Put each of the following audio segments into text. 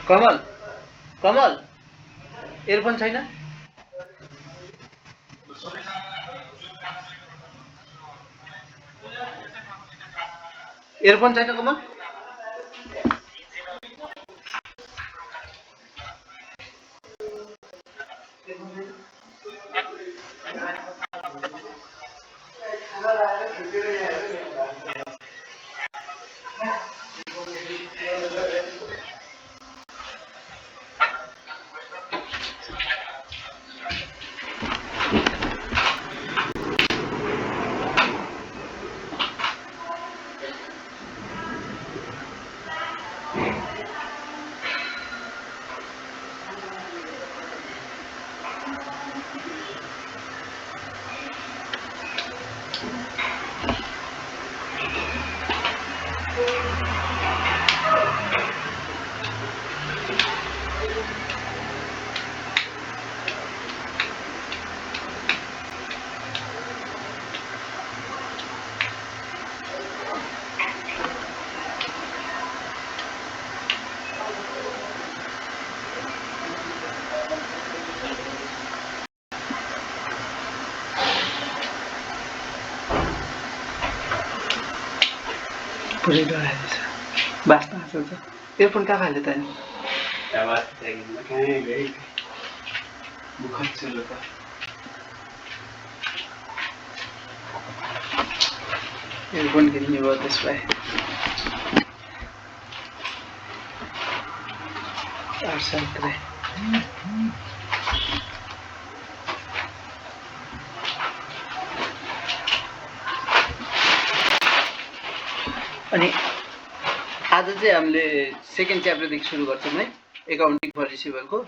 Kamal Kamal earphone छैन earphone छैन कमल पुरै डराएछ बास्ता हाँस्छ इयरफोन कहाँ हाल्यो त नि इयरफोन किन्ने भयो त्यसलाई 8 साल अनि आज चाहिँ हामीले सेकेन्ड च्याप्टरदेखि सुरु गर्छौँ है एकाउन्टिङ फर रिसिभेबलको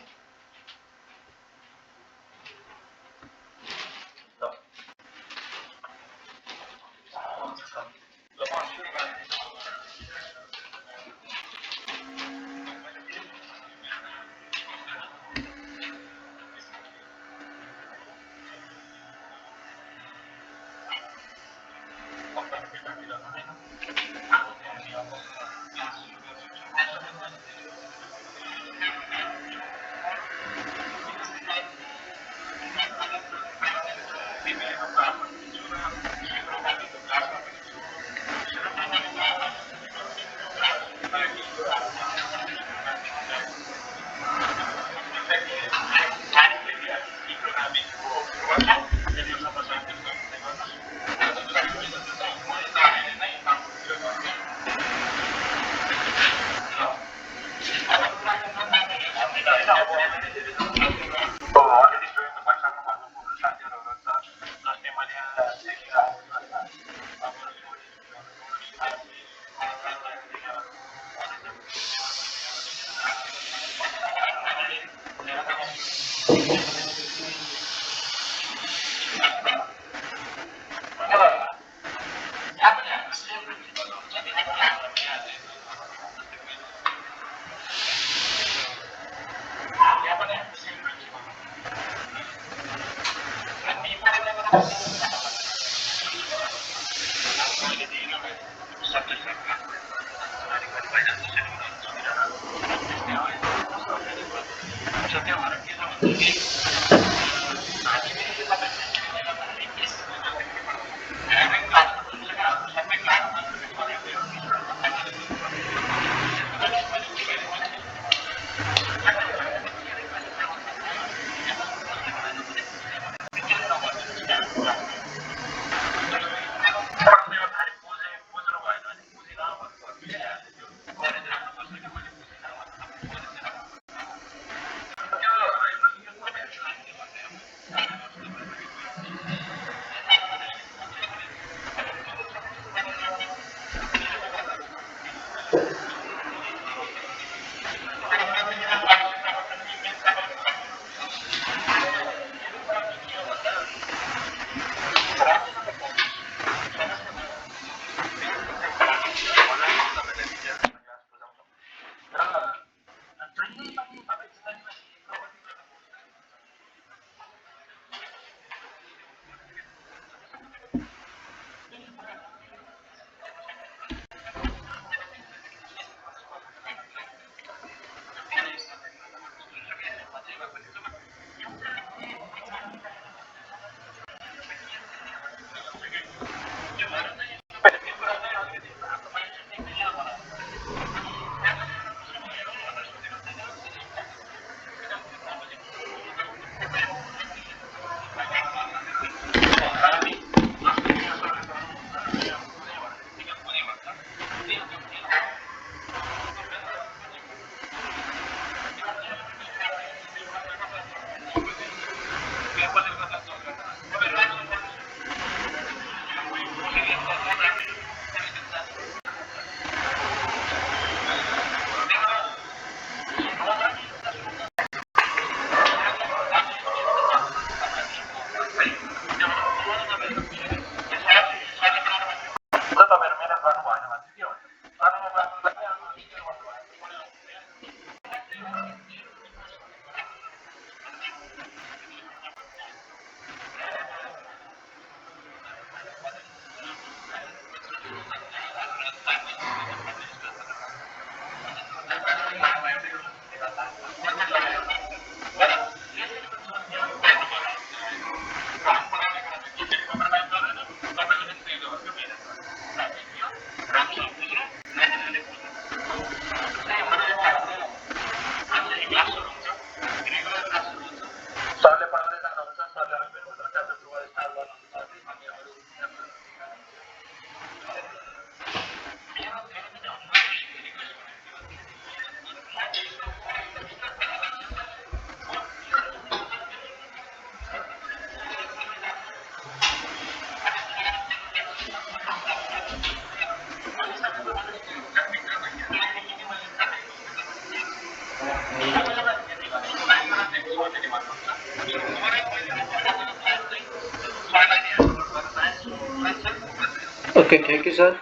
ओके, थ्याङ्क यू सर।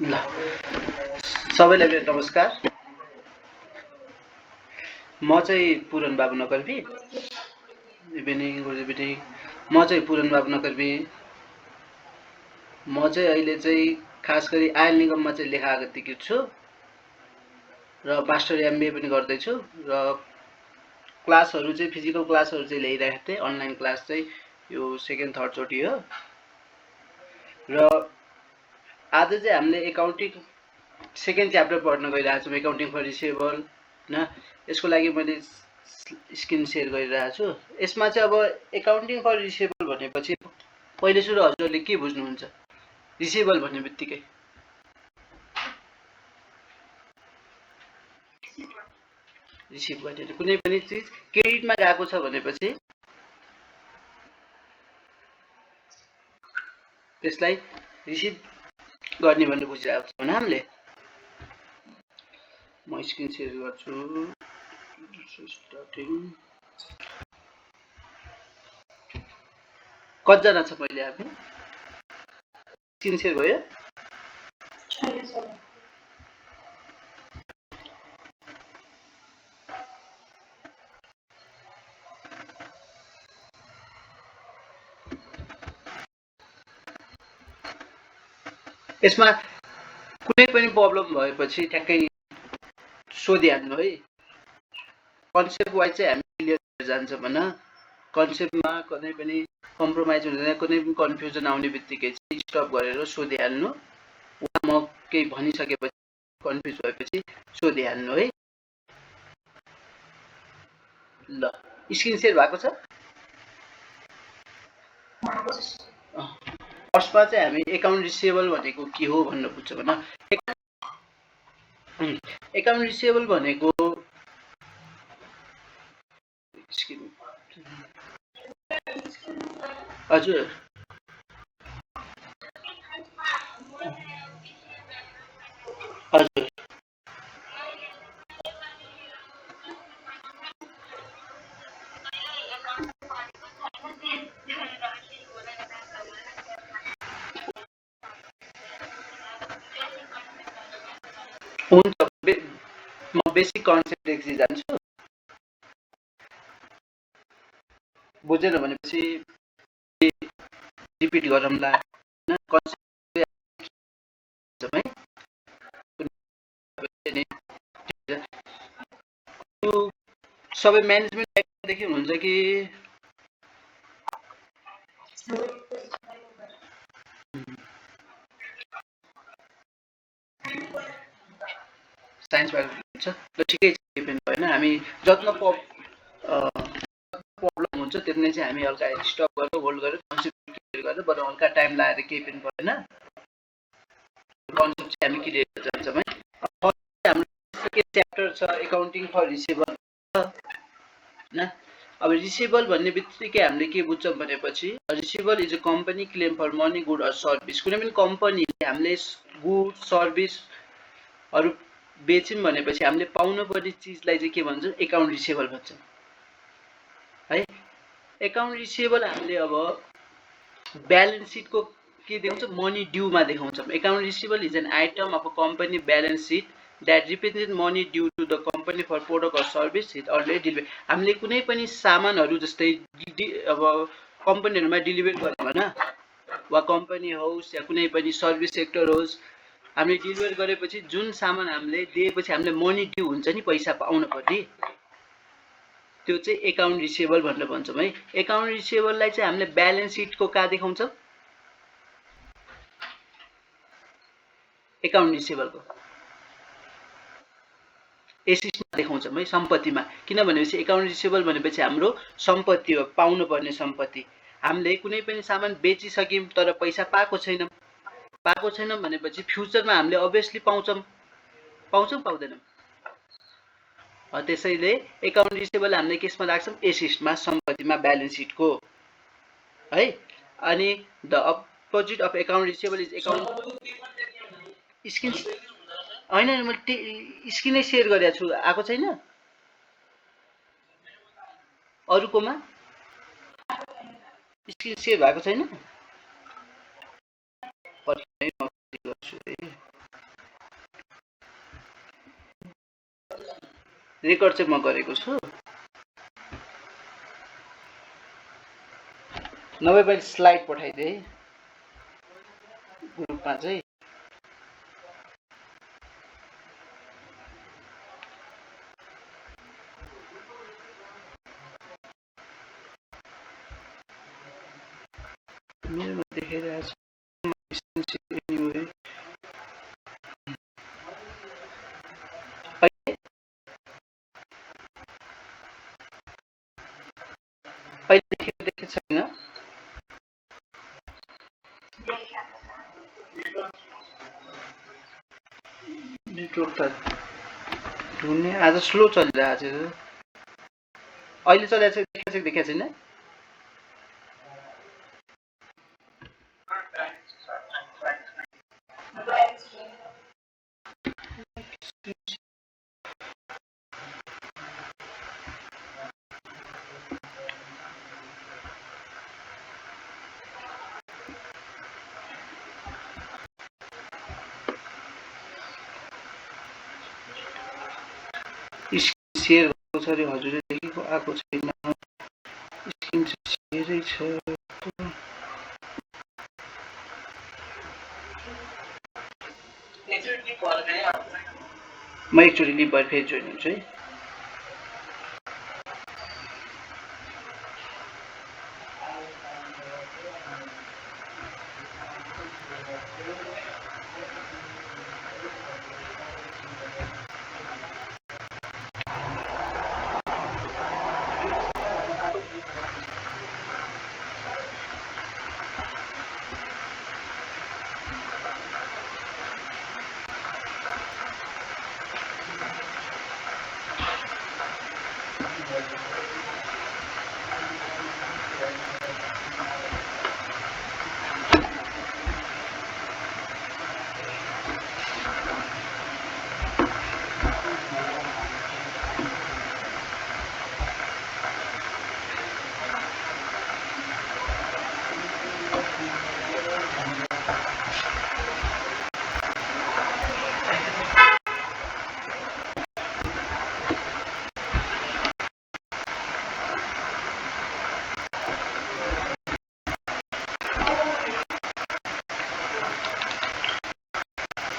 ल, सबैलाई मेरो नमस्कार। म चाहिँ पुरन बाबु नकर्बी। Evening, good evening. म चाहिँ पुरन बाबु नकर्बी। म चाहिँ अहिले चाहिँ खास गरी आयल निगममा चाहिँ लेखा आगतिकृत छु र मास्टर एमबिए पनि गर्दैछु र क्लासहरू चाहिँ फिजिकल क्लासहरू चाहिँ ल्याइरहेको थिएँ। अनलाइन क्लास चाहिँ यो सेकेन्ड थर्ड चोटि हो र आज चाहिँ हामीले एकाउन्टिङ सेकेन्ड च्याप्टर पढ्न गइरहेको छौँ, एकाउन्टिङ फर रिसिभेबल होइन। यसको लागि मैले स्क्रिन सेयर गरिरहेको छु। यसमा चाहिँ अब एकाउन्टिङ फर रिसिभेबल भनेपछि पहिले सुरु हजुरले के बुझ्नुहुन्छ? रिसिभेबल भन्ने बित्तिकै रिसिभ गर्ने कुनै पनि चिज क्रेडिटमा गएको छ भनेपछि त्यसलाई रिसिभ गर्ने भनेर बुझिरहेको छौँ हामीले। म स्क्रिन सेयर गर्छु। कतिजना छ पहिले हामी? स्क्रिन सेयर भयो? यसमा कुनै पनि प्रब्लम भएपछि ट्याक्कै सोधिहाल्नु है। कन्सेप्ट वाइज चाहिँ हामी क्लियर भएर जान्छ भन। कन्सेप्टमा कुनै पनि कम्प्रोमाइज हुँदैन, कुनै पनि कन्फ्युजन आउने बित्तिकै चाहिँ स्टप गरेर सोधिहाल्नु। म केही भनिसकेपछि कन्फ्युज भएपछि सोधिहाल्नु है। ल, स्क्रिन सेयर भएको छ? फर्स्टमा चाहिँ हामी एकाउन्ट रिसिभेबल भनेको के हो भनेर बुझ्छौँ भन। एकाउन्ट रिसिभेबल भनेको हजुर हजुर हुन्छ। म बेसिक कन्सेप्ट देखि जान्छु। बुझेन भनेपछि रिपिट गरौँला। सबै म्यानेजमेन्टदेखि हुन्छ कि साइन्सबाट हुन्छ? ल, ठिकै छ, पनि भएन। हामी जति प्रब्लम हुन्छ त्यति नै चाहिँ हामी हल्का स्टप गरेर होल्ड गरेर कन्सेप्ट क्लियर गरेर बरु हल्का टाइम लगाएर केही पनि भएन। कन्सेप्ट चाहिँ हामी क्लियर जान्छौँ है। हाम्रो सेकेन्ड च्याप्टर छ एकाउन्टिङ फर रिसिभेबल होइन। अब रिसिभेबल भन्ने बित्तिकै हामीले के बुझ्छौँ भनेपछि receivable is a company claim for money, good or service. कुनै पनि कम्पनीले हामीले गुड सर्भिसहरू बेच्यौँ भनेपछि हामीले पाउनु पर्ने चिजलाई चाहिँ के भन्छ? एकाउन्ट रिसिभेबल भन्छ है। एकाउन्ट रिसिभेबल हामीले अब ब्यालेन्स सिटको के देखाउँछ? मनी ड्यूमा देखाउँछौँ। Account receivable is an item of a company balance sheet that represent money due to the company for product or service it already deliver. हामीले कुनै पनि सामानहरू जस्तै अब कम्पनीहरूमा डिलिभर गर्यो भने वा कम्पनी होस् या कुनै पनि सर्भिस सेक्टर होस्, हामीले डिलिभर गरेपछि जुन सामान हामीले दिएपछि हामीले मनी ड्यू हुन्छ नि, पैसा पाउनु पर्ने, त्यो चाहिँ एकाउन्ट रिसिभेबल भनेर भन्छौँ है। एकाउन्ट रिसिभेबललाई चाहिँ हामीले ब्यालेन्स सिटको कहाँ देखाउँछौँ? एकाउन्ट रिसिभेबलको एसिस्टमा देखाउँछौँ है, सम्पत्तिमा। किन भनेपछि एकाउन्ट रिसिभेबल भनेपछि हाम्रो सम्पत्ति हो, पाउनु पर्ने सम्पत्ति। हामीले कुनै पनि सामान बेचिसक्यौँ तर पैसा पाएको छैनौँ भनेपछि फ्युचरमा हामीले अभियसली पाउँछौँ पाउँदैनौँ। त्यसैले एकाउन्ट रिसिभेबल हामीले केसमा राख्छौँ? एसिस्टमा, सम्पत्तिमा, ब्यालेन्स सिटको है। अनि the opposite of account receivable is account screen होइन, मैले स्क्रिनै सेयर गरेको छु, आएको छैन अरूकोमा? स्क्रिन सेयर भएको छैन? छु रेकर्ड चाहिँ म गरेको छु नभए मैले स्लाइड पठाइदिए ग्रुपमा चाहिँ मेरोमा देखाइरहेको छ अहिले देखेको छैन नेटवर्क त ढुन्ने आज स्लो चलिरहेको छ अहिले चलिरहेको छ देखाएको छैन सेयर भएको छ अरे हजुरले देखेको आएको छैन स्क्रिन सेयरै छ म एकचोटि लिभ भएर फेरि जोइन हुन्छु है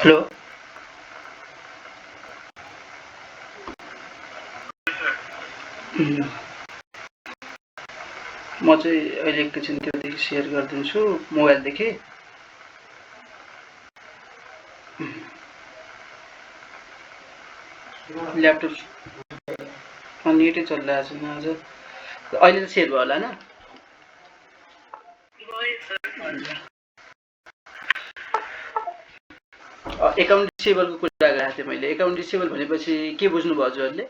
हेलो म चाहिँ अहिले एकैछिन त्योदेखि सेयर गरिदिन्छु मोबाइलदेखि ल्यापटप नेटै चलिरहेको छैन आज अहिले त सेयर भयो होला होइन एकाउन्ट रिसिभेबलको कुरा गरेको थिएँ मैले एकाउन्ट रिसिभेबल भनेपछि के बुझ्नुभयो हजुरहरूले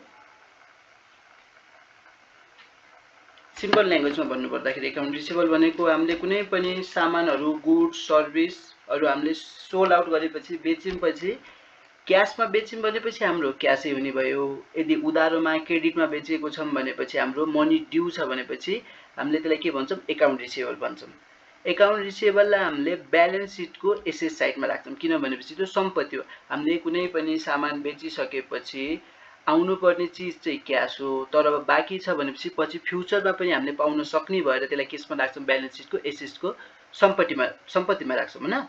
सिम्पल ल्याङ्ग्वेजमा भन्नुपर्दाखेरि एकाउन्ट रिसिभेबल भनेको हामीले कुनै पनि सामानहरू गुड्स सर्भिसहरू हामीले सोल्ड आउट गरेपछि बेच्यौँपछि क्यासमा बेच्यौँ भनेपछि हाम्रो क्यासै हुने भयो यदि उधारोमा क्रेडिटमा बेचेको छौँ भनेपछि हाम्रो मनी ड्यू छ भनेपछि हामीले त्यसलाई के भन्छौँ एकाउन्ट रिसिभेबल भन्छौँ एकाउन्ट रिसिभेबललाई हामीले ब्यालेन्स सिटको एसेट साइडमा राख्छौँ किन भनेपछि त्यो सम्पत्ति हो हामीले कुनै पनि सामान बेचिसकेपछि आउनुपर्ने चिज चाहिँ क्यास हो तर अब बाँकी छ भनेपछि पछि फ्युचरमा पनि हामीले पाउन सक्ने भएर त्यसलाई केसमा राख्छौँ ब्यालेन्स सिटको एसेट्सको सम्पत्तिमा राख्छौँ होइन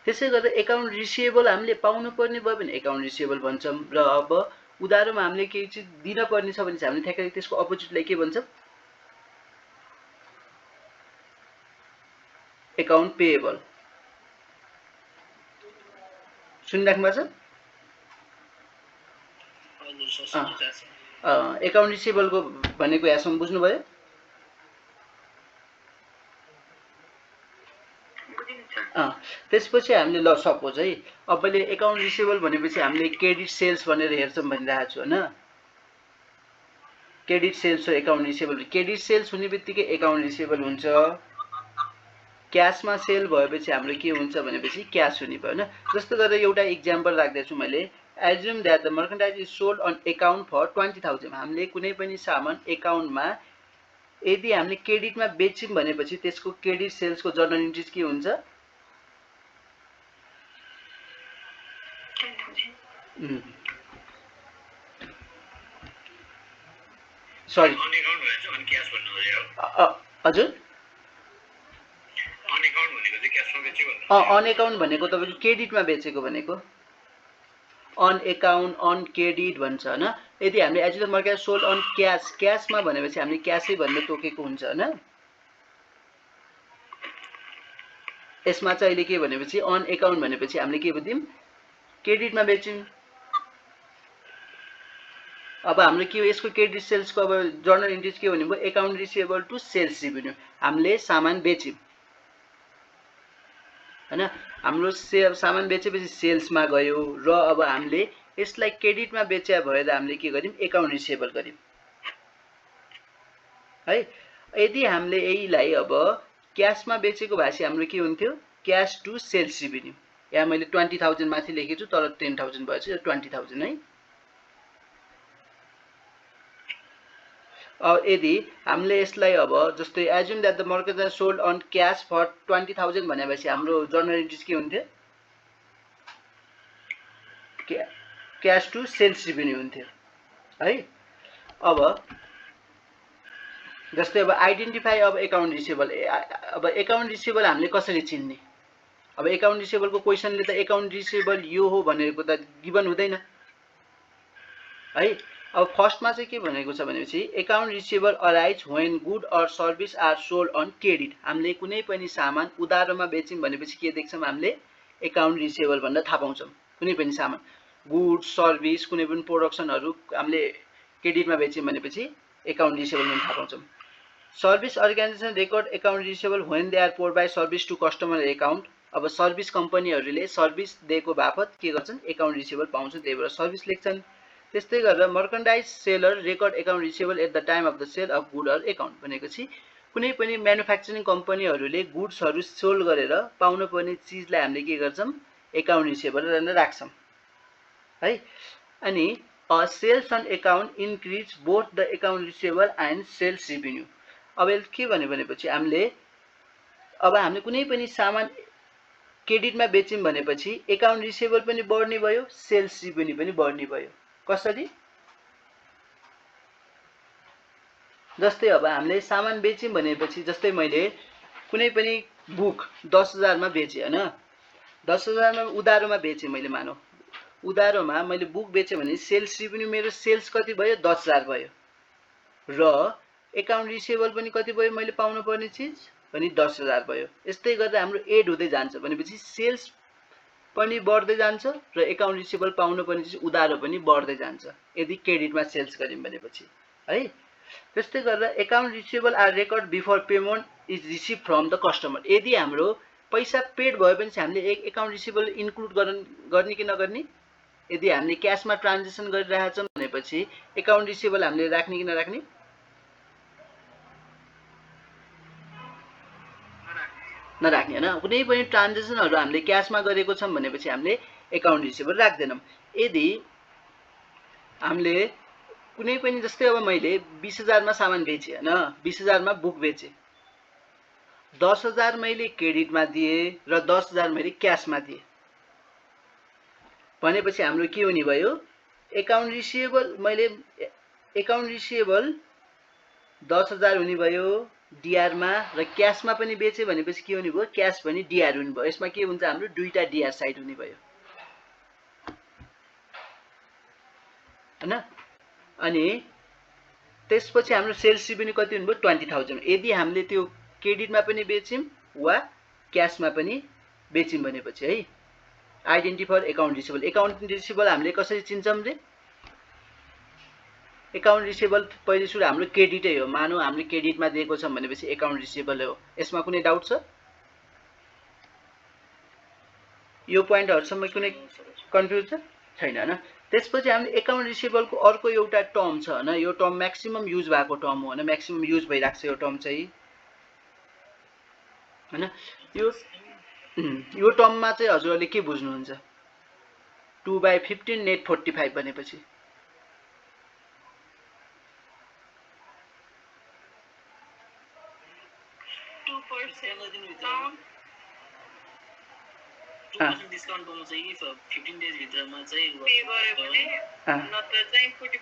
त्यसै गरेर एकाउन्ट रिसिभेबल हामीले पाउनुपर्ने भयो भने एकाउन्ट रिसिभेबल भन्छौँ र अब उधारोमा हामीले केही चिज दिनपर्ने छ भने चाहिँ हामीले ठ्याक्कै त्यसको अपोजिटलाई के भन्छौँ एकाउन्ट पेएबल सुनिराख्नु भएको छ एकाउन्ट रिसिभेबलको भनेको यहाँसम्म बुझ्नुभयो त्यसपछि हामीले ल सपोज है अब मैले एकाउन्ट रिसिभेबल भनेपछि हामीले क्रेडिट सेल्स भनेर हेर्छौँ भनिरहेको छु होइन क्रेडिट सेल्स हो एकाउन्ट रिसिभेबल क्रेडिट सेल्स हुने बित्तिकै एकाउन्ट रिसिभेबल हुन्छ क्यासमा सेल भएपछि हाम्रो के हुन्छ भनेपछि क्यास हुने भयो होइन जस्तो गरेर एउटा इक्जाम्पल राख्दैछु मैले assume that the merchandise is sold on account for 20,000 हामीले कुनै पनि सामान एकाउन्टमा यदि हामीले क्रेडिटमा बेच्यौँ भनेपछि त्यसको क्रेडिट सेल्सको जर्नल इन्ट्रिज के हुन्छ सरी अन एकाउन्ट भनेको चाहिँ अन क्याश भन्नु हो हजुर अन एकाउन्ट भनेको चाहिँ क्याशमा बेच्यो भन्नु अन एकाउन्ट भनेको तपाईँको क्रेडिटमा बेचेको भनेको अन एकाउन्ट अन क्रेडिट भन्छ हैन यदि हामीले as the market sold on cash क्याशमा भनेपछि हामीले क्याशै भन्ने तोकेको हुन्छ हैन यसमा चाहिँ अहिले के भनेपछि अन एकाउन्ट भनेपछि हामीले के बुझ्यौं क्रेडिटमा बेच्यौं अब हाम्रो के हो यसको क्रेडिट सेल्सको अब जर्नल इन्ट्रिज के भनेको account receivable to sales revenue हामीले सामान बेच्यौं हैन हाम्रो सामान बेचेपछि सेल्समा गयो र अब हामीले यसलाई क्रेडिटमा बेच्या भएर हामीले के गर्यौं एकाउन्ट रिसिभेबल गर्यौं है यदि हामीले यहीलाई अब क्याशमा बेचेको भएपछि हाम्रो के हुन्थ्यो क्याश टु सेल्स रेभेन्यू यहाँ मैले 20000 माथि लेखेको छु तर 10000 भएछ 20000 है यदि हामीले यसलाई अब जस्तै assume that the market is sold on cash for 20000 भनेपछि हाम्रो जर्नल इन्ट्रिज के हुन्थ्यो क्याश टु सेल्स रेभेन्यू हुन्थ्यो है अब जस्तै अब आइडेन्टिफाई अब एकाउन्ट रिसिभेबल अब एकाउन्ट रिसिभेबल हामीले कसरी चिन्ने अब एकाउन्ट रिसिभेबलको क्वेशनले त एकाउन्ट रिसिभेबल यो हो भनेको त गिवन हुँदैन है अब फर्स्टमा चाहिँ के भनेको छ भनेपछि account receivable arise when good or service are sold on credit हामीले कुनै पनि सामान उधारोमा बेच्यौं भनेपछि के देख्छौं हामीले एकाउन्ट रिसिभेबल भनेर थाहा पाउँछौं कुनै पनि सामान गुड सर्भिस कुनै पनि प्रोडक्सनहरु हामीले क्रेडिटमा बेच्यौं भनेपछि एकाउन्ट रिसिभेबल भनेर थाहा पाउँछौं service organization record account receivable when they are provide service to customer account अब सर्भिस कम्पनीहरुले सर्भिस दिएको बापत के गर्छन् एकाउन्ट रिसिभेबल पाउँछन् त्यही भएर सर्भिस लेख्छन् त्यस्तै गरेर merchandise seller record account receivable at the time of the sale of good or account भनेपछि कुनै पनि म्यानुफ्याक्चरिङ कम्पनीहरुले गुड्सहरु सोल्ड गरेर पाउनु पर्ने चीजलाई हामीले के गर्छौं एकाउन्ट रिसिभेबल भनेर राख्छौं है अनि sales on account increase both the account receivable and sales revenue अब के भनेपछि हामीले अब हामीले कुनै पनि सामान क्रेडिटमा बेच्यौं भनेपछि एकाउन्ट रिसिभेबल पनि बढ्ने भयो सेल्स रेभेन्यू पनि बढ्ने भयो कसरी जस्तै अब हामीले सामान बेच्यौं भनेपछि जस्तै मैले कुनै पनि बुक 10000 मा बेचे हैन 10000 मा उधारोमा बेचे मैले मानौ उधारोमा मैले बुक बेचे भने सेल्स रेभेन्यू मेरो सेल्स कति भयो 10000 भयो र एकाउन्ट रिसिभेबल पनि कति भयो मैले पाउनु पर्ने चीज पनि 10000 भयो यस्तै गरेर हाम्रो एड हुँदै जान्छ भनेपछि सेल्स पनि बढ्दै जान्छ र एकाउन्ट रिसिभेबल पाउनु पर्ने चीज उधारो पनि बढ्दै जान्छ यदि क्रेडिटमा सेल्स गर्यौं भनेपछि है त्यस्तै गरेर account receivable are record before payment is receive from the customer यदि हाम्रो पैसा पेड भयो भने हामीले एकाउन्ट रिसिभेबल इन्क्लुड गर्ने कि नगर्ने यदि हामीले क्याशमा ट्रान्ज्याक्सन गरिरहेका छौं भनेपछि एकाउन्ट रिसिभेबल हामीले राख्ने कि नराख्ने नराख्ने हैन कुनै पनि ट्रान्ज्याक्सनहरु हामीले क्याशमा गरेको छौं भनेपछि हामीले एकाउन्ट रिसिभेबल राख्दैनौं यदि हामीले कुनै पनि जस्तै अब मैले 20000 मा सामान बेचे हैन 20000 मा बुक बेचे 10000 मैले क्रेडिटमा दिए र 10000 मैले क्याशमा दिए भनेपछि हाम्रो के हुने भयो एकाउन्ट रिसिभेबल मैले एकाउन्ट रिसिभेबल 10000 हुने भयो डीआर मा र क्याशमा पनि बेचे भनेपछि के हुने भयो क्याश पनि डीआर हुने भयो यसमा के हुन्छ हाम्रो दुईटा डीआर साइड हुने भयो हैन अनि त्यसपछि हाम्रो सेल्स रेभेन्यू कति हुने भयो 20000 यदि हामीले त्यो क्रेडिटमा पनि बेच्यौं वा क्याशमा पनि बेच्यौं भनेपछि है आइडेन्टिफाई एकाउन्ट रिसिभेबल हामीले कसरी चिन्छौं रे एकाउन्ट रिसिभेबल पहिले सुरु हाम्रो क्रेडिटै हो मानौ हामीले क्रेडिटमा दिएको छौं भनेपछि एकाउन्ट रिसिभेबल हो यसमा कुनै डाउट छ यो प्वाइन्टहरुसम्म कुनै कन्फ्युज छैन हैन त्यसपछि हामीले एकाउन्ट रिसिभेबलको अर्को एउटा टर्म छ हैन यो टर्म म्याक्सिमम युज भएको टर्म हो हैन म्याक्सिमम युज भइराख्छ यो टर्म चाहिँ हैन यो टर्ममा चाहिँ हजुरले के बुझ्नुहुन्छ 2/15 नेट 45 भनेपछि 2% 2% डिस्काउन्ट पाउँछ कि 15 डेज भित्रमा चाहिँ पे गरे भने नत्र चाहिँ 45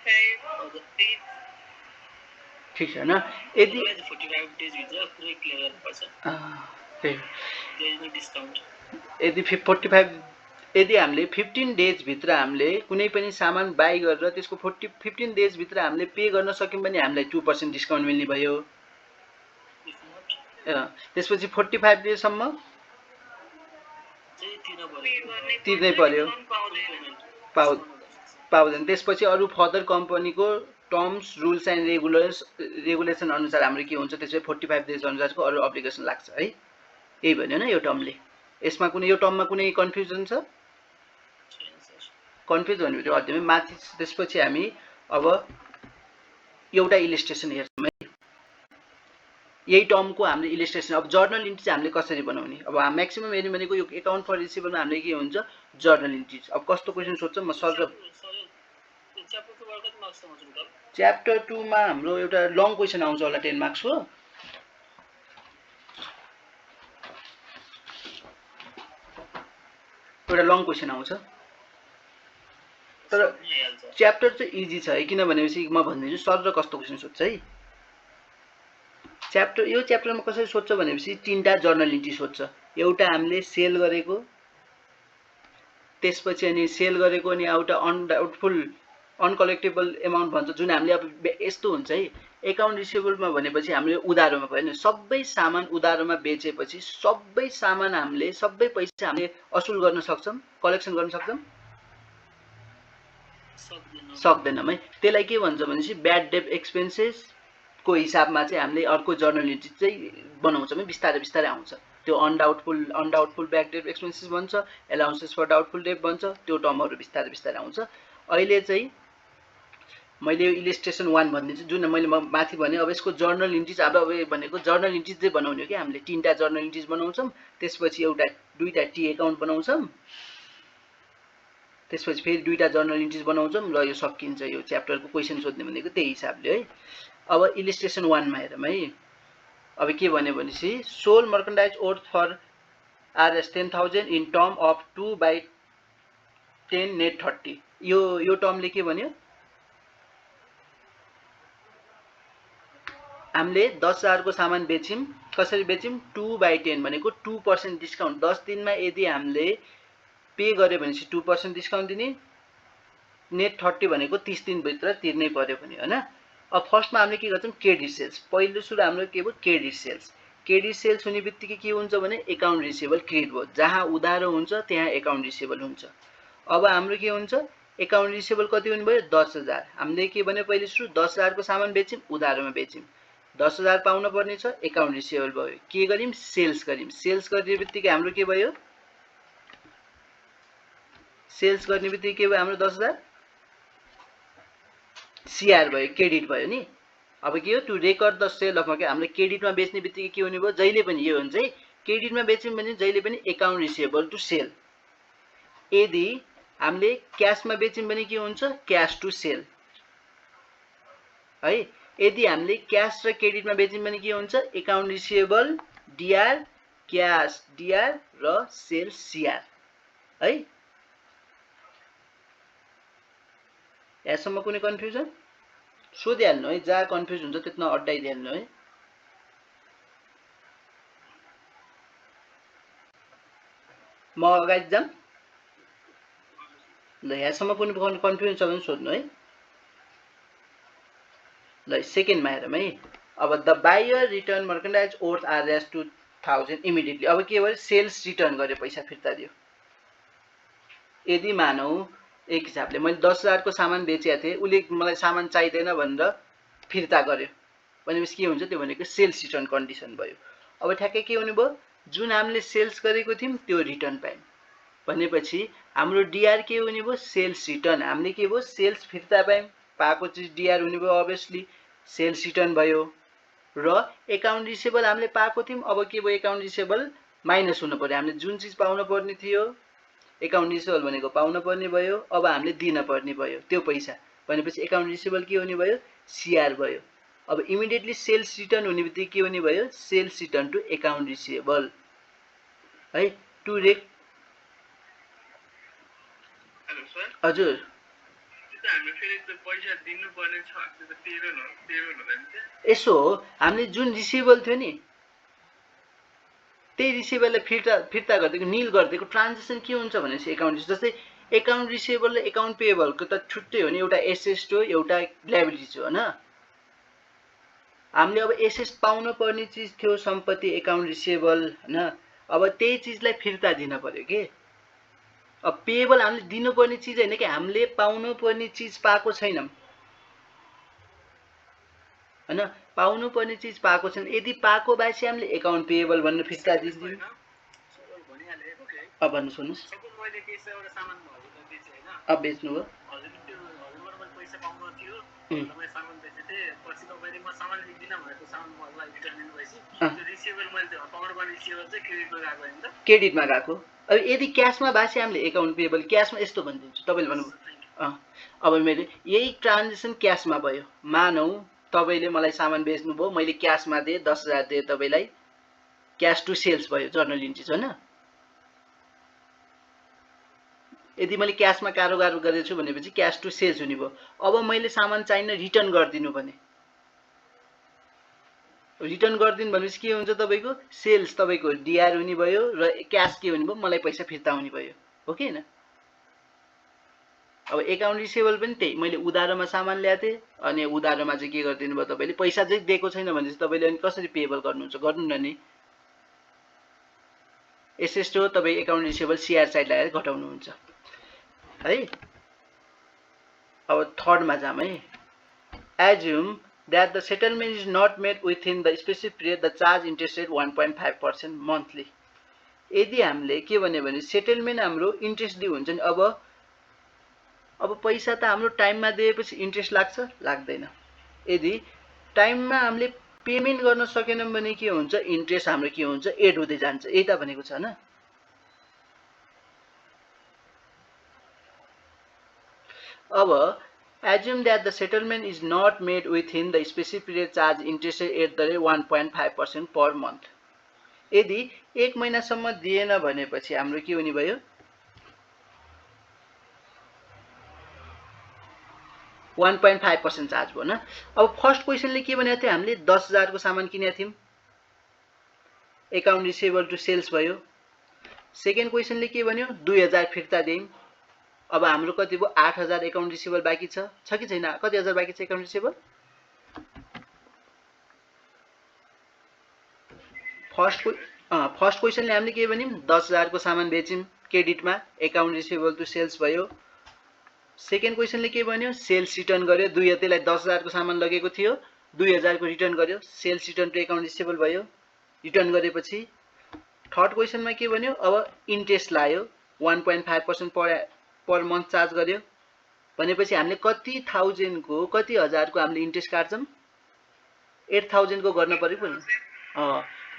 ठिक छ हैन यदि 45 डेज भित्र पुरै क्लियर गर्नुपर्छ त्यही देयर इज नो डिस्काउन्ट यदि 45 यदि हामीले 15 डेज भित्र हामीले कुनै पनि सामान बाइ गरेर त्यसको 15 डेज भित्र हामीले पे गर्न सक्यौं भने हामीलाई 2% डिस्काउन्ट मिल्ने भयो त्यसपछि 45 डेज सम्म चाहिँ तिर्नै पर्यो पाउँदैन त्यसपछि अरु फर्दर कम्पनीको टर्म्स रुल्स एन्ड रेगुलेसन अनुसार हाम्रो के हुन्छ त्यसै 45 डेज अनुसारको अरु एप्लिकेसन लाग्छ है यही भन्यो न यो टर्मले यसमा कुनै यो टर्ममा कुनै कन्फ्युजन छ कन्फ्युज भन्ने बित्तिकै अध्ययन माथि त्यसपछि हामी अब एउटा इलिस्ट्रेसन हेर्छौं है यही टर्मको हामीले इलिस्ट्रेसन अब जर्नल इन्ट्री हामीले कसरी बनाउने अब म्याक्सिमम हेर्नु भनेको यो अकाउन्ट फर रिसिभलमा हामीले के हुन्छ जर्नल इन्ट्रीज अब कस्तो क्वेशन सोध्छ म सर च्याप्टर 2 मा हाम्रो एउटा लङ क्वेशन आउँछ होला 10 मार्क्स हो एउटा लङ क्वेशन आउँछ तर च्याप्टर चाहिँ इजी छ है किन भनेपछि म भन्दिन्छु सर र कस्तो क्वेशन सोध्छ है यो च्याप्टरमा कसरी सोध्छ भनेपछि तीनटा जर्नल इन्ट्री सोध्छ एउटा हामीले सेल गरेको त्यसपछि अनि सेल गरेको अनि एउटा अनडाउटफुल अनकलेक्टेबल अमाउन्ट भन्छ जुन हामीले अब यस्तो हुन्छ है अकाउन्ट रिसिभेबलमा भनेपछि हामीले उधारोमा भयो सबै सामान उधारोमा बेचेपछि सबै सामान हामीले सबै पैसा हामीले असुल गर्न सक्छौं कलेक्सन गर्न सक्छौं सक्दैनौं है त्यसलाई के भन्छ भनेपछि ब्याड डेट एक्सपेन्सेस को हिसाबमा चाहिँ हामीले अर्को जर्नल इन्ट्री चाहिँ बनाउँछौं है बिस्तारै बिस्तारै आउँछ त्यो अनडाउटफुल ब्याड डेट एक्सपेन्सेस भन्छ अलाउन्सेस फर डाउटफुल डेट भन्छ त्यो टर्महरु बिस्तारै बिस्तारै आउँछ अहिले चाहिँ मैले यो इलिस्ट्रेसन 1 भन्दिन्छु जुन मैले माथि भने अब यसको जर्नल इन्ट्रीज अब भनेको जर्नल इन्ट्रीज चाहिँ बनाउने हो के हामीले तीनटा जर्नल इन्ट्रीज बनाउँछौं त्यसपछि एउटा दुईटा टी अकाउन्ट बनाउँछौं त्यसपछि फेरि दुईटा जर्नल इन्ट्रीज बनाउँछौं र यो सकिन्छ यो च्याप्टरको क्वेशन सोध्ने भनेको त्यही हिसाबले है अब इलिस्ट्रेसन 1 मा हेरौँ है अब के भन्यो भनेपछि sold merchandise worth for RS 10,000 in term of 2/10 net 30 यो टर्मले के भन्यो हामीले 10,000 को सामान बेच्यौं कसरी बेच्यौं 2/10 भनेको 2% डिस्काउन्ट 10 दिनमा यदि हामीले पे गरे भनेपछि 2% डिस्काउन्ट दिने नेट 30 भनेको 30 दिन भित्र तिर्नै पर्यो भने हैन अब फर्स्टमा हामीले के गर्छौं क्रेडिट सेल्स पहिलो सुरु हाम्रो के भयो क्रेडिट सेल्स हुने बित्तिकै के हुन्छ भने अकाउन्ट रिसिभेबल क्रेडिट भयो जहाँ उधारो हुन्छ त्यहाँ अकाउन्ट रिसिभेबल हुन्छ अब हाम्रो के हुन्छ अकाउन्ट रिसिभेबल कति हुने भयो 10,000 हामीले के भन्यो पहिले सुरु 10,000 को सामान बेच्यौं उधारोमा बेच्यौं 10,000 पाउन पर्ने छ अकाउन्ट रिसिभेबल भयो के गरिम सेल्स गर्ने बित्तिकै हाम्रो के भयो सेल्स गर्ने बित्तिकै के भयो हाम्रो 10,000 सीआर भयो क्रेडिट भयो नि अब के हो to record the sale of के हामीले क्रेडिटमा बेच्ने बित्तिकै के हुने भयो जहिले पनि यो हुन्छ है क्रेडिटमा बेच्यौं भने जहिले पनि अकाउन्ट रिसिभेबल टु सेल यदि हामीले क्याशमा बेच्यौं भने के हुन्छ क्याश टु सेल है यदि हामीले क्याश र क्रेडिटमा बेच्यौं भने के हुन्छ account receivable DR cash DR र सेल सीआर है यसम्म कुनै कन्फ्युजन सोधिहाल्नु है जहाँ कन्फ्युज हुन्छ त्यतमा अड्डाइदिहाल्नु है म अगाडि जाम ल यहाँसम्म कुनै कन्फ्युजन छ भने सोध्नु है ल सेकेन्डमा हेरौँ है अब the buyer return merchandise worth RS 2,000 immediately अब के भयो सेल्स रिटर्न गर्यो पैसा फिर्ता दियो यदि मानौ एक हिसाबले मैले 10,000 को सामान बेचेको थिएँ उले मलाई सामान चाहिदैन भनेर फिर्ता गर्यो भनेपछि के हुन्छ त्यो भनेको सेल्स रिटर्न कन्डिसन भयो अब ठ्याक्कै के हुने भयो जुन हामीले सेल्स गरेको थियौं त्यो रिटर्न पायौं भनेपछि हाम्रो डीआर के हुने भयो सेल्स रिटर्न हामीले के भयो सेल्स फिर्ता पायौं पाएको चाहिँ डीआर हुने भयो अभियसली सेल्स रिटर्न भयो र अकाउन्ट रिसिभेबल हामीले पाएको थियौं अब के भयो अकाउन्ट रिसिभेबल माइनस हुनु पर्यो हामीले जुन चीज पाउन पर्ने थियो अकाउन्ट रिसिभेबल भनेको पाउन पर्ने भयो अब हामीले दिन पर्ने भयो त्यो पैसा भनेपछि अकाउन्ट रिसिभेबल के हुने भयो सीआर भयो अब इमिडिएटली सेल्स रिटर्न हुने बित्तिकै के हुने भयो sales return to account receivable है सर हजुर त्यो त हामीले फेरि त्यो पैसा दिनुपर्ने छ त्यो त पेमेन्ट हुँदैन त्यो यसो हो हामीले जुन रिसिभेबल थियो नि त्यही रिसिभेबललाई फिर्ता गरिदिएको निल गरिदिएको ट्रान्जेक्सन के हुन्छ भनेपछि एकाउन्ट जस्तै एकाउन्ट रिसिभेबल र एकाउन्ट पेएबलको त छुट्टै हो नि एउटा एसेट हो एउटा लायबिलिटी हो हैन हामीले अब एसेट पाउन पर्ने चीज थियो सम्पत्ति एकाउन्ट रिसिभेबल हैन अब त्यही चीजलाई फिर्ता दिन पर्यो के अब पेएबल हामीले दिनुपर्ने चीज हैन कि हामीले पाउन पर्ने चीज पाएको छैनौं हैन पाउनु पर्ने चीज पाएको छैन यदि पाएको भएपछि हामीले एकाउन्ट पेएबल भन्नु फिर्ता दिन्दियौ अब भन्नु सुन्नुस् सपोज मैले केही एउटा सामान हजुरलाई बेचे हैन अब बेच्नु भयो हजुरले त्यो हजुरबाट मैले पैसा पाउनु थियो मैले सामान बेचे थिएँ पछि तपाईले म सामान लिदिन भनेको सामान मलाई रिटर्न दिनुभएपछि त्यो रिसिभेबल मैले त्यो पाउनु पर्ने रिसिभेबल चाहिँ क्रेडिटमा गएको हैन त क्रेडिटमा गएको अब यदि क्याशमा भएपछि हामीले एकाउन्ट पेएबल क्याशमा यस्तो भनिदिन्छु तपाईले भन्नुभयो अब मैले यही ट्रान्जेक्सन क्याशमा भयो मानौ तपाईले मलाई सामान बेच्नुभयो मैले क्याशमा दिए 10,000 दिए तपाईलाई क्याश टु सेल्स भयो जर्नल इन्ट्रिज हैन यदि मैले क्याशमा कारोबार गरेछु भनेपछि क्याश टु सेल्स हुने भयो अब मैले सामान चाहिन रिटर्न गर्दिनु भने रिटर्न गर्दिनु भनेपछि के हुन्छ तपाईको सेल्स तपाईको डीआर हुने भयो र क्याश के हुने भयो मलाई पैसा फिर्ता हुने भयो हो कि हैन अब एकाउन्ट रिसिभेबल पनि त्यही मैले उधारोमा सामान ल्याथे अनि उधारोमा चाहिँ के गर्दिनु भयो तपाईले पैसा चाहिँ दिएको छैन भनेपछि तपाईले अनि कसरी पेएबल गर्नुहुन्छ गर्नु न नि एसेट हो तपाई एकाउन्ट रिसिभेबल सीआर साइड लगाएर घटाउनु हुन्छ है अब थर्ड मा जाम है assume that the settlement is not made within the specific period the charge interest rate 1.5% monthly यदि हामीले के भन्यो भने सेटलमेन्ट हाम्रो इन्ट्रेस्ट ड्यू हुन्छ नि अब पैसा त हाम्रो टाइममा दिएपछि इन्ट्रेस्ट लाग्छ लाग्दैन यदि टाइममा हामीले पेमेन्ट गर्न सकेनौं भने के हुन्छ इन्ट्रेस्ट हाम्रो के हुन्छ एड हुँदै जान्छ यही त भनेको छ हैन अब assume that the settlement is not made within the specific period charge interest at the rate 1.5% per month यदि 1 महिनासम्म दिएन भनेपछि हाम्रो के हुने भयो 1.5% चार्ज भयो न अब फर्स्ट क्वेशनले के भनेको थियो हामीले 10,000 को सामान किनेका थियौं एकाउन्ट रिसिभेबल टु सेल्स भयो सेकेन्ड क्वेशनले के भन्यो 2000 फिर्ता दियौं अब हाम्रो कति भयो 8000 एकाउन्ट रिसिभेबल बाँकी छ कि छैन कति हजार बाँकी छ एकाउन्ट रिसिभेबल फर्स्ट क्वेशनले हामीले के भन्यौं 10000 को सामान बेच्यौं क्रेडिटमा एकाउन्ट रिसिभेबल टु सेल्स भयो सेकेन्ड क्वेशनले के भन्यो सेल्स रिटर्न गर्यो 2000 लाई 10000 को सामान लगेको थियो 2000 को रिटर्न गर्यो sales return to account receivable भयो रिटर्न गरेपछि थर्ड क्वेशनमा के भन्यो अब इन्ट्रेस्ट लायो 1.5% पर मन्थ चार्ज गर्यो भनेपछि हामीले कति थाउजन्ड को कति हजार को हामीले इन्ट्रेस्ट काट्छौं 8000 को गर्न पर्यो पनि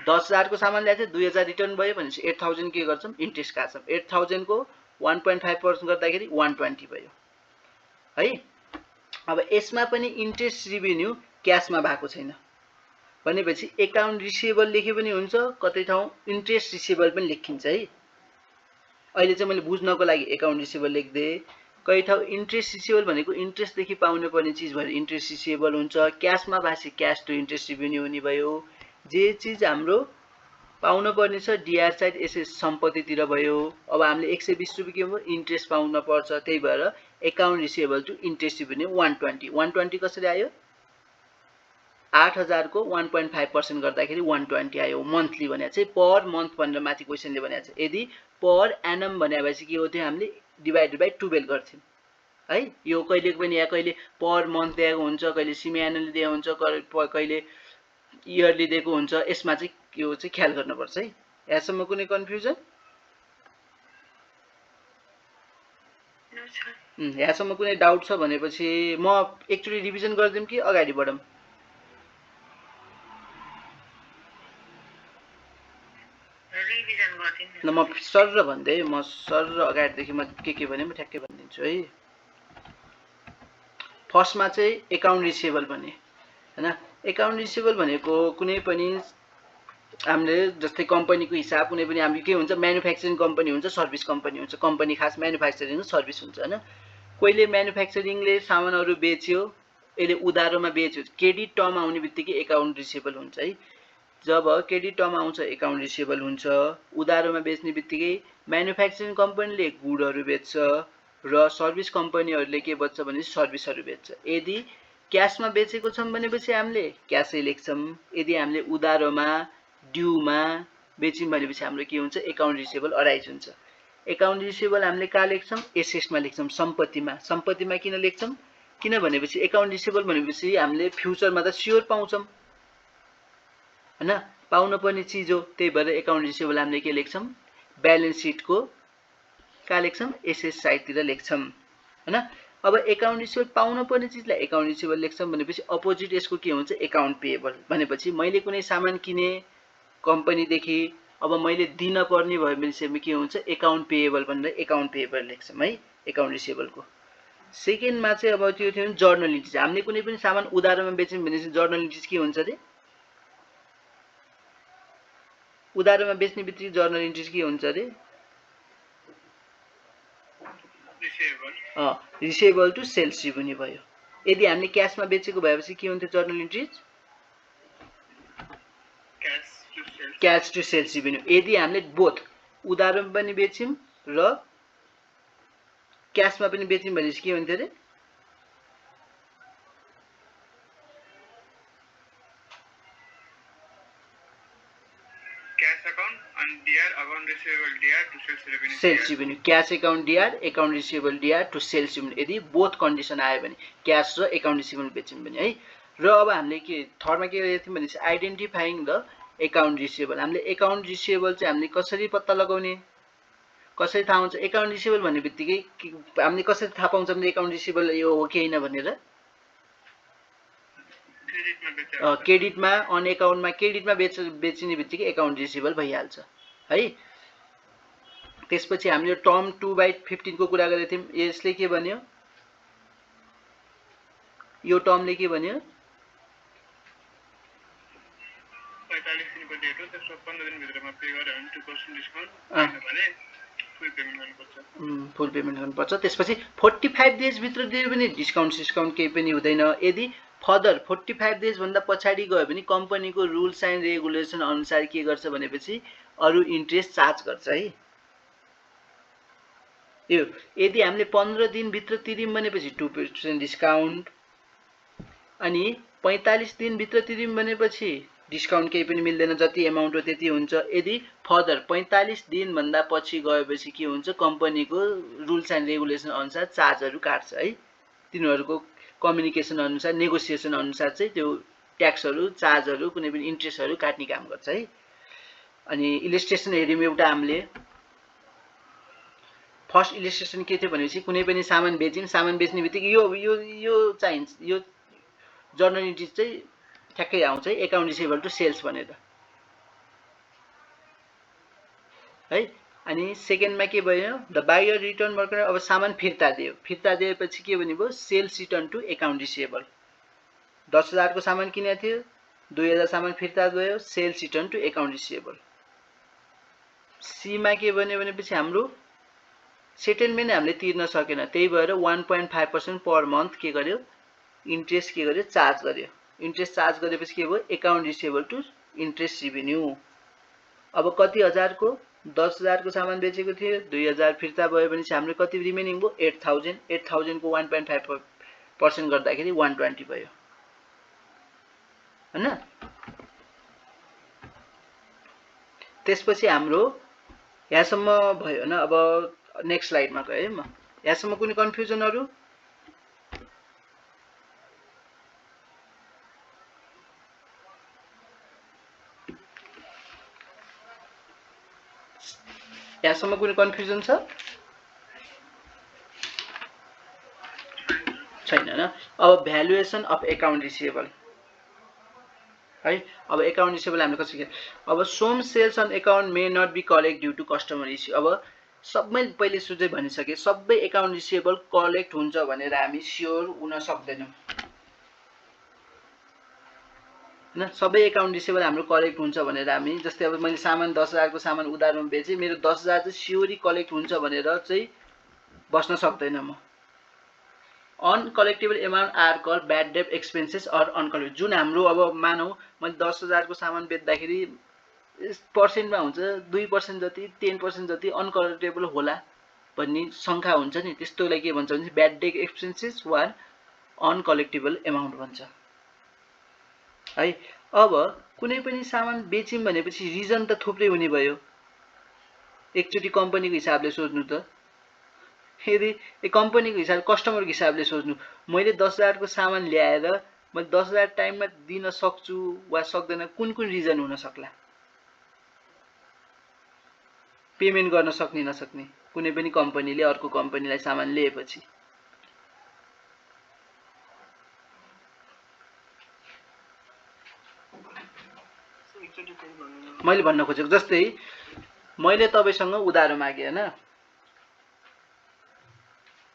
10000 को सामान ल्याथे 2000 रिटर्न भयो भनेपछि 8000 के गर्छौं इन्ट्रेस्ट काट्छौं 8000 को 1.5% गर्दाखेरि 120 भयो है अब यसमा पनि इन्ट्रेस्ट रिभेन्यू क्याशमा भएको छैन भनेपछि एकाउन्ट रिसिभेबल लेखे पनि हुन्छ कतै ठाउँ इन्ट्रेस्ट रिसिभेबल पनि लेखिन्छ है अहिले चाहिँ मैले बुझ्नको लागि एकाउन्ट रिसिभेबल लेख्दै कही ठाउँ इन्ट्रेस्ट रिसिभेबल भनेको इन्ट्रेस्ट देखि पाउनु पर्ने चीज भएर इन्ट्रेस्ट रिसिभेबल हुन्छ क्याशमा भाषी क्याश टु इन्ट्रेस्ट रिभेन्यू हुने भयो जे चीज हाम्रो पाउनु पर्ने छ डीआर साइड एसएस सम्पत्तितिर भयो अब हामीले 120 रुपैयाँ के भयो इन्ट्रेस्ट पाउन पर्छ त्यही भएर account receivable to interest revenue 120 कसरी आयो 8000 को 1.5% गर्दाखेरि 120 आयो मन्थली भने चाहिँ पर मन्थ भनेर माथि क्वेशनले भनेको छ यदि पर एनम भनेपछि के हो थियो हामीले डिवाइडेड बाइ 12 गर्थ्यौं है यो कहिले पनि या कहिले पर मन्थ दिएको हुन्छ कहिले सेमी एनुअली दिएको हुन्छ कहिले इयरली दिएको हुन्छ यसमा चाहिँ यो चाहिँ ख्याल गर्नुपर्छ है यहाँसम्म कुनै कन्फ्युजन यहाँसम्म कुनै डाउट छ भनेपछि म एकचोटी रिभिजन गर्दिम कि अगाडि बढौं ल म सर र भन्दै म सर र अगाडिदेखि म के भने म ठ्याक्कै भनिदिन्छु है फर्स्टमा चाहिँ एकाउन्ट रिसिभेबल भने हैन एकाउन्ट रिसिभेबल भनेको कुनै पनि हामीले जस्तै कम्पनीको हिसाब कुनै पनि हामी के हुन्छ म्यानुफ्याक्चरिङ कम्पनी हुन्छ सर्भिस कम्पनी हुन्छ कम्पनी खास म्यानुफ्याक्चरिङ र सर्भिस हुन्छ हैन कहिले म्यानुफ्याक्चरिङले सामानहरू बेच्यो यसले उधारोमा बेच्यो क्रेडिट टर्म आउने बित्तिकै एकाउन्ट रिसिभेबल हुन्छ है जब क्रेडिट टर्म आउँछ एकाउन्ट रिसिभेबल हुन्छ उधारोमा बेच्ने बित्तिकै म्यानुफ्याक्चरिङ कम्पनीले गुडहरू बेच्छ र सर्भिस कम्पनीहरूले के बेच्छ भने सर्भिसहरू बेच्छ यदि क्याशमा बेचेको छौं भनेपछि हामीले क्याशै लेख्छौं यदि हामीले उधारोमा ड्यूमा बेच्यौं भनेपछि हाम्रो के हुन्छ एकाउन्ट रिसिभेबल अराइज हुन्छ एकाउन्ट रिसिभेबल हामीले कहाँ लेख्छौं एसेसमा लेख्छौं सम्पत्तिमा किन लेख्छौं किन भनेपछि एकाउन्ट रिसिभेबल भनेपछि हामीले फ्युचरमा त स्योर पाउँछौं हैन पाउन पर्ने चीज हो त्यही भएर एकाउन्ट रिसिभेबल हामीले के लेख्छौं ब्यालेन्स शीटको कहाँ लेख्छौं एसेस साइडतिर लेख्छौं हैन अब एकाउन्ट रिसिभेबल पाउन पर्ने चीजलाई एकाउन्ट रिसिभेबल लेख्छौं भनेपछि अपोजिट यसको के हुन्छ एकाउन्ट पेएबल भनेपछि मैले कुनै सामान किने कम्पनीदेखि अब मैले दिन पर्ने भयो भने के हुन्छ एकाउन्ट पेएबल भनेर एकाउन्ट पेएबल लेख्छौं है एकाउन्ट रिसिभेबलको सेकेन्डमा चाहिँ अब त्यो थियो जर्नल इन्ट्री हामीले कुनै पनि सामान उधारोमा बेच्यौं भने जर्नल इन्ट्री के हुन्छ रे उधारोमा बेच्ने बित्तिकै जर्नल इन्ट्री के हुन्छ रे रिसिभेबल टु सेल्स रेभेन्यू भयो यदि हामीले क्याशमा बेचेको भएपछि के हुन्थ्यो journal entry cash to sales revenue यदि हामीले बोथ उधारोमा पनि बेच्यौं र क्याशमा पनि बेच्यौं भनेपछि के हुन्थ्यो रे sales revenue cash account DR account receivable DR to sales revenue यदि बोथ कन्डिसन आयो भने क्याश र एकाउन्ट रिसिभेबल बेच्यौं भने है र अब हामीले के थर्डमा के गरेथ्यौं भनेपछि आइडेन्टिफाइङ द एकाउन्ट रिसिभेबल हामीले एकाउन्ट रिसिभेबल चाहिँ हामीले कसरी पत्ता लगाउने कसरी थाहा हुन्छ एकाउन्ट रिसिभेबल भन्ने बित्तिकै हामीले कसरी थाहा पाउँछौं भने एकाउन्ट रिसिभेबल यो हो कि हैन भनेर क्रेडिटमा अन एकाउन्टमा क्रेडिटमा बेच्ने बित्तिकै एकाउन्ट रिसिभेबल भइहाल्छ है त्यसपछि हामीले टर्म 2/15 को कुरा गरेथ्यौं यसले के भन्यो यो टर्मले के भन्यो 45 दिनको डेट हो त्यसको 15 दिन भित्रमा पे गरे भने 2% डिस्काउन्ट भने फुल पेमेन्ट गर्नुपर्छ फुल पेमेन्ट गर्नुपर्छ त्यसपछि 45 डेज भित्र दियो भने डिस्काउन्ट केही पनि हुँदैन यदि फर्दर 45 डेज भन्दा पछाडी गयो भने कम्पनीको रुल्स एन्ड रेगुलेसन अनुसार के गर्छ भनेपछि अरु इन्ट्रेस्ट चार्ज गर्छ है यो यदि हामीले 15 दिन भित्र तिर्यौं भनेपछि 2% डिस्काउन्ट अनि 45 दिन भित्र तिर्यौं भनेपछि डिस्काउन्ट केही पनि मिल्दैन जति अमाउन्ट हो त्यति हुन्छ यदि फर्दर 45 दिन भन्दा पछि गएपछि के हुन्छ कम्पनीको रुल्स एन्ड रेगुलेसन अनुसार चार्जहरु काट्छ है तिनीहरुको कम्युनिकेसन अनुसार नेगोसिएसन अनुसार चाहिँ त्यो ट्याक्सहरु चार्जहरु कुनै पनि इन्ट्रेस्टहरु काट्ने काम गर्छ है अनि इलस्ट्रेसन हेर्यौं एउटा हामीले फर्स्ट इलस्ट्रेसन के थियो भनेपछि कुनै पनि सामान बेच्यौं सामान बेच्ने बित्तिकै यो चाहिन्छ यो जर्नल इन्ट्री चाहिँ ठ्याक्कै आउँछ है एकाउन्ट रिसिभेबल टु सेल्स भनेर है अनि सेकेन्डमा के भयो द बायर रिटर्न वर्कर अब सामान फिर्ता दिएपछि के भन्ने भयो sales return to account receivable 10000 को सामान किनेको थियो 2000 सामान फिर्ता भयो sales return to account receivable C मा के भन्यो भनेपछि हाम्रो सेटलमेन्ट हामीले तिर्न सकेन त्यही भएर 1.5% पर मन्थ के गर्यो इन्ट्रेस्ट के गर्यो चार्ज गर्यो इन्ट्रेस्ट चार्ज गरेपछि के भयो account receivable to interest revenue अब कति हजार को 10000 को सामान बेचेको थियो 2000 फिर्ता भयो भने हाम्रो कति रिमेनिङ भयो 8000 को 1.5% गर्दाखेरि 120 भयो हैन त्यसपछि हाम्रो यहाँसम्म भयो हैन अब नेक्स्ट स्लाइडमा गए म यहाँसम्म कुनै कन्फ्युजनहरु यहाँसम्म कुनै कन्फ्युजन छ छैन हैन अब भ्यालुएसन अफ एकाउन्ट रिसिभेबल है अब एकाउन्ट रिसिभेबल हामीले कसरी अब some sales on account may not be collect due to customer issue अब सबै पहिले सुझै भनिसके सबै एकाउन्ट रिसिभेबल कलेक्ट हुन्छ भनेर हामी स्योर हुन सक्दैनौं हैन सबै एकाउन्ट रिसिभेबल हाम्रो कलेक्ट हुन्छ भनेर हामी जस्तै अब मैले सामान 10,000 को सामान उधारमा बेचे मेरो 10,000 चाहिँ स्योरी कलेक्ट हुन्छ भनेर चाहिँ बस्न सक्दैन म uncollectible amount are call bad debt expenses or uncollectible जुन हाम्रो अब मानौ मैले 10,000 को सामान बेच्दाखेरि पर्सेन्टमा हुन्छ 2% जति 10% जति अनकलेक्टेबल होला भन्ने शंका हुन्छ नि त्यस्तोलाई के भन्छ भने ब्याड डेट एक्सपेन्सेस वा अनकलेक्टेबल एमाउन्ट भन्छ है अब कुनै पनि सामान बेच्यौं भनेपछि रिजन त थुप्रै हुने भयो एकचोटी कम्पनीको हिसाबले सोच्नु त यदि कम्पनीको हिसाबले कस्टमरको हिसाबले सोच्नु मैले 10,000 को सामान ल्याएर मैले 10,000 टाइममा दिन सक्छु वा सक्दैन कुन रिजन हुन सक्ला पेमेन्ट गर्न सक्ने नसक्ने कुनै पनि कम्पनीले अर्को कम्पनीलाई सामान लिएपछि मैले भन्न खोजेको जस्तै मैले तपाईसँग उधारो मागे हैन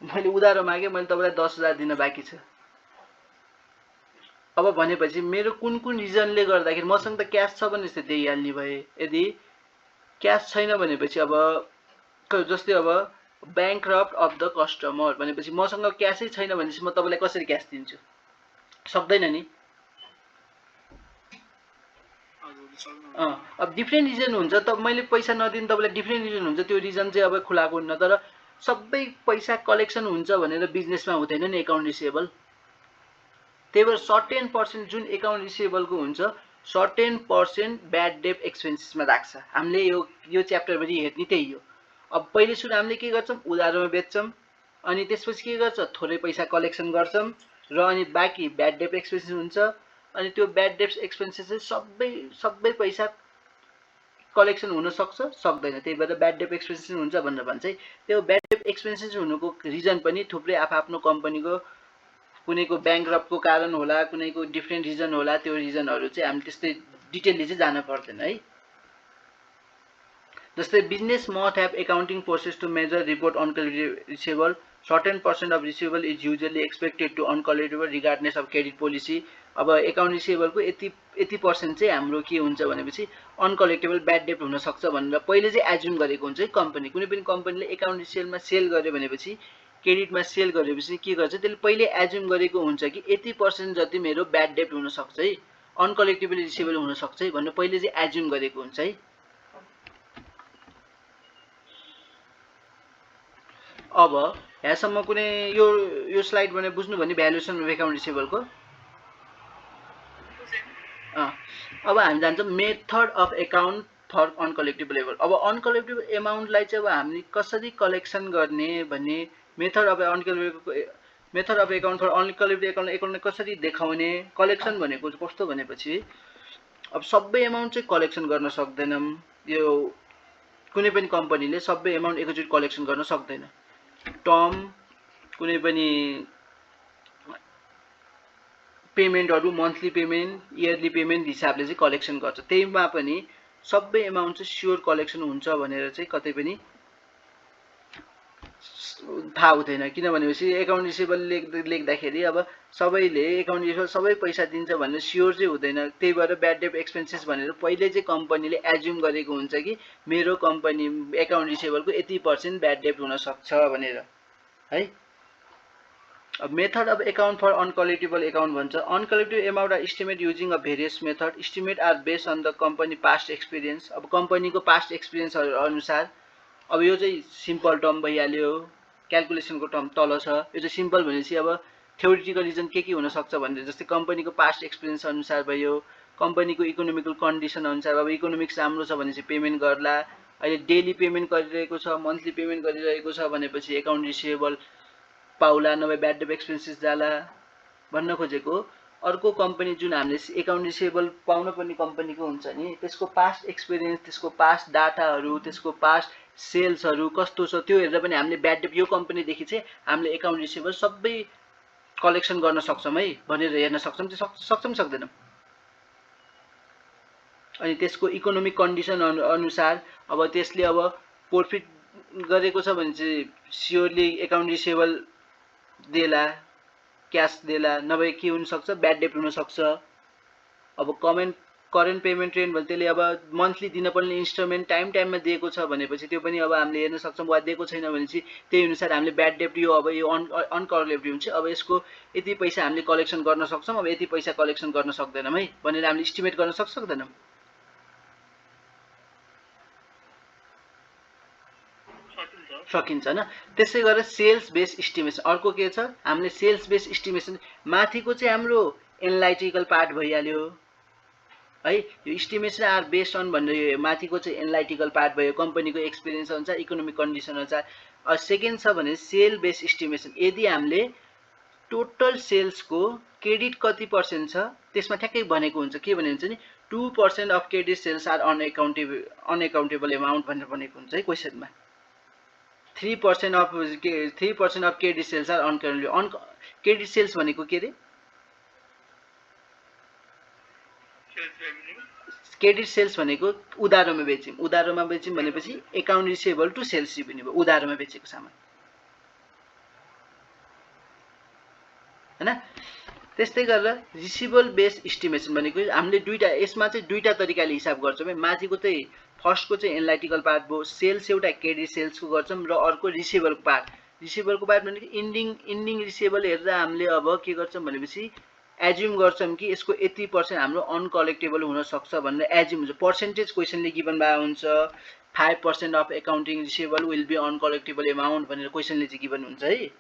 मैले उधारो मागे मैले तपाईलाई 10,000 दिन बाँकी छ अब भनेपछि मेरो कुन रिजनले गर्दाखेरि मसँग त क्याश छ भने चाहिँ दिइहाल्ने भए यदि क्याश छैन भनेपछि अब जस्तै अब ब्याङ्क्रप्ट अफ द कस्टमर भनेपछि मसँग क्याशै छैन भनेपछि म तपाईलाई कसरी क्याश दिन्छु सक्दैन नि अब डिफ्रेन्ट रिजन हुन्छ त मैले पैसा नदिन तपाईलाई डिफ्रेन्ट रिजन हुन्छ त्यो रिजन चाहिँ अब खुलाएको हुन्न तर सबै पैसा कलेक्सन हुन्छ भनेर बिजनेसमा हुँदैन नि एकाउन्ट रिसिभेबल त्यही भएर सर्टेन पर्सेन्ट जुन एकाउन्ट रिसिभेबलको हुन्छ सर्टेन पर्सेन्ट ब्याड डेट एक्सपेन्सेसमा राख्छ हामीले यो च्याप्टरभरि हेर्ने त्यही हो अब पहिले सुरु हामीले के गर्छौं उधारोमा बेच्छौं अनि त्यसपछि के गर्छ थोरै पैसा कलेक्सन गर्छौं र अनि बाँकी ब्याड डेट एक्सपेन्सेस हुन्छ अनि त्यो ब्याड डेट एक्सपेन्सेस चाहिँ सबै पैसा कलेक्सन हुन सक्छ सक्दैन त्यही भएर ब्याड डेट एक्सपेन्सेस हुन्छ भनेर भन्छ त्यो ब्याड डेट एक्सपेन्सेस हुनुको रिजन पनि थुप्रै आफ्नो कम्पनीको कुनैको ब्याङ्क्रप्टको कारण होला कुनैको डिफ्रेन्ट रिजन होला त्यो रिजनहरु चाहिँ हामी त्यस्तै डिटेलली चाहिँ जान पर्दैन है जस्तै business must have accounting process to measure report uncollected receivable certain percent of receivable is usually expected to uncollectable regardless of credit policy अब एकाउन्ट रिसिभेबलको यति पर्सेन्ट चाहिँ हाम्रो के हुन्छ भनेपछि अनकलेक्टेबल ब्याड डेट हुन सक्छ भनेर पहिले चाहिँ एज्युम गरेको हुन्छ है कम्पनी कुनै पनि कम्पनीले एकाउन्ट रिसिभेबलमा सेल गर्यो भनेपछि क्रेडिटमा सेल गरेपछि के गर्छ त्यसले पहिले एज्युम गरेको हुन्छ कि यति पर्सेन्ट जति मेरो ब्याड डेट हुन सक्छ है अनकलेक्टेबल रिसिभेबल हुन सक्छ है भन्ने पहिले चाहिँ एज्युम गरेको हुन्छ है अब यहाँसम्म कुनै यो स्लाइड भने बुझ्नु भने भ्यालुएसन अफ एकाउन्ट रिसिभेबलको अब हामी जान्छौं method of account for uncollectable amount अब अनकलेक्टेबल एमाउन्टलाई चाहिँ अब हामीले कसरी कलेक्सन गर्ने भन्ने method of account for uncollectable एकाउन्टलाई कसरी देखाउने कलेक्सन भनेको कस्तो भनेपछि अब सबै एमाउन्ट चाहिँ कलेक्सन गर्न सक्दैनौं यो कुनै पनि कम्पनीले सबै एमाउन्ट एकैचोटी कलेक्सन गर्न सक्दैन टर्म कुनै पनि पेमेन्टहरु मन्थली पेमेन्ट इयरली पेमेन्ट हिसाबले चाहिँ कलेक्सन गर्छ त्यहीमा पनि सबै एमाउन्ट चाहिँ स्योर कलेक्सन हुन्छ भनेर चाहिँ कतै पनि थाहा हुँदैन किनभनेपछि एकाउन्ट रिसिभेबल लेख्दाखेरि अब सबैले एकाउन्ट रिसिभेबल सबै पैसा दिन्छ भनेर स्योर चाहिँ हुँदैन त्यही भएर ब्याड डेट एक्सपेन्सेस भनेर पहिले चाहिँ कम्पनीले एज्युम गरेको हुन्छ कि मेरो कम्पनी एकाउन्ट रिसिभेबलको यति % ब्याड डेट हुन सक्छ भनेर है अब method of account for uncollectable account भन्छ uncollectable amount are estimate using a various method estimate are based on the company past experience अब कम्पनीको पास्ट एक्सपिरियन्सहरु अनुसार अब यो चाहिँ सिम्पल टर्म भइहाल्यो क्याल्कुलेसनको टर्म तल छ यो चाहिँ सिम्पल भनेपछि अब थ्योरिटिकल रिजन के हुन सक्छ भन्ने जस्तै कम्पनीको पास्ट एक्सपिरियन्स अनुसार भयो कम्पनीको इकोनोमिकल कन्डिसन अनुसार अब इकोनोमिक्स राम्रो छ भनेपछि पेमेन्ट गर्ला अहिले डेली पेमेन्ट गरिरहेको छ मन्थली पेमेन्ट गरिरहेको छ भनेपछि एकाउन्ट रिसिभेबल पाउला नभए ब्याड डेट एक्सपेन्सेस जाला भन्न खोजेको अर्को कम्पनी जुन हामीले एकाउन्ट रिसिभेबल पाउन पर्ने कम्पनीको हुन्छ नि त्यसको पास्ट एक्सपिरियन्स त्यसको पास्ट डाटाहरु त्यसको पास्ट सेल्सहरु कस्तो छ त्यो हेरेर पनि हामीले ब्याड डेट यो कम्पनीदेखि चाहिँ हामीले एकाउन्ट रिसिभेबल सबै कलेक्सन गर्न सक्छौं है भनेर हेर्न सक्छौं सक्दैनौं अनि त्यसको इकोनोमिक कन्डिसन अनुसार अब त्यसले अब प्रॉफिट गरेको छ भने चाहिँ स्योरली एकाउन्ट रिसिभेबल देला क्याश देला नभए के हुन सक्छ ब्याड डेट हुन सक्छ अब करेन्ट पेमेन्ट ट्रेन भने त्यसले अब मन्थली दिन पर्ने इन्स्टलमेन्ट टाइममा दिएको छ भनेपछि त्यो पनि अब हामीले हेर्न सक्छौँ। वा दिएको छैन भनेपछि त्यही अनुसार हामीले ब्याड डेब्ट यो अब यो अनकलेक्टेबल हुन्छ, अब यसको यति पैसा हामीले कलेक्सन गर्न सक्छौँ, अब यति पैसा कलेक्सन गर्न सक्दैनौँ है भनेर हामीले इस्टिमेट गर्न सक्दैनौँ। सकिन्छ हैन। त्यसै गरेर सेल्स बेस इस्टिमेसन अर्को के छ, हामीले सेल्स बेस इस्टिमेसन माथिको चाहिँ हाम्रो एनालाइटिकल पार्ट भइहाल्यो है। यो इस्टिमेसन आर बेस्ड अन भन्ने माथिको चाहिँ एनालाइटिकल पार्ट भयो, कम्पनीको एक्सपिरियन्स अनुसार, इकोनोमिक कन्डिसन अनुसार। सेकेन्ड छ भने सेल बेस इस्टिमेसन, यदि हामीले टोटल सेल्सको क्रेडिट कति पर्सेन्ट छ त्यसमा ठ्याक्कै भनेको हुन्छ, के भने हुन्छ नि 2% of credit sales are unaccountable amount भनेर भनेको हुन्छ है क्वेसनमा। 3% of credit sales are unaccountable. Credit sales भनेको के रे? क्रेडिट सेल्स भनेको उधारोमा बेच्यौँ भनेपछि account receivable to sales revenue भयो, उधारोमा बेचेको सामान हैन। त्यस्तै गरेर रिसिभेबल बेस इस्टिमेसन भनेको हामीले दुईटा, यसमा चाहिँ दुईटा तरिकाले हिसाब गर्छौँ है। माथिको चाहिँ फर्स्टको चाहिँ एनालाइटिकल पार्ट भयो, सेल्स एउटा क्रेडिट सेल्सको गर्छौँ, र अर्को रिसिभेबलको पार्ट भनेको इन्डिङ रिसिभेबल हेरेर हामीले अब के गर्छौँ भनेपछि एज्युम गर्छौँ कि यसको यति पर्सेन्ट हाम्रो अनकलेक्टेबल हुनसक्छ भनेर एज्युम हुन्छ। पर्सेन्टेज क्वेसनले गिभन भएको हुन्छ, 5% of accounting receivable will be uncollectable amount भनेर क्वेसनले चाहिँ गिभन हुन्छ है।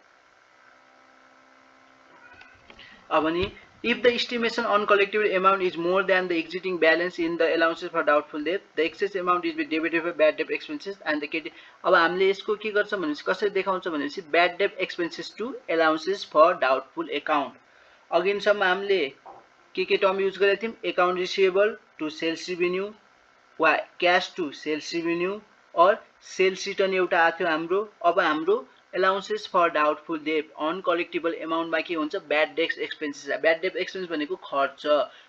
अब नि if the estimation uncollectable amount is more than the existing balance in the allowances for doubtful debt, the excess amount is be debited for bad debt expenses and the credit. अब हामीले यसको के गर्छौँ भनेपछि कसरी देखाउँछ भनेपछि bad debt expenses to allowances for doubtful account. अघिसम्म हामीले के टर्म युज गरेका थियौँ, account receivable to sales revenue वा cash to sales revenue or sales return एउटा आएको थियो हाम्रो। अब हाम्रो allowances for doubtful debt uncollectible एमाउन्टमा के हुन्छ, bad debt expenses. Bad debt expense भनेको खर्च,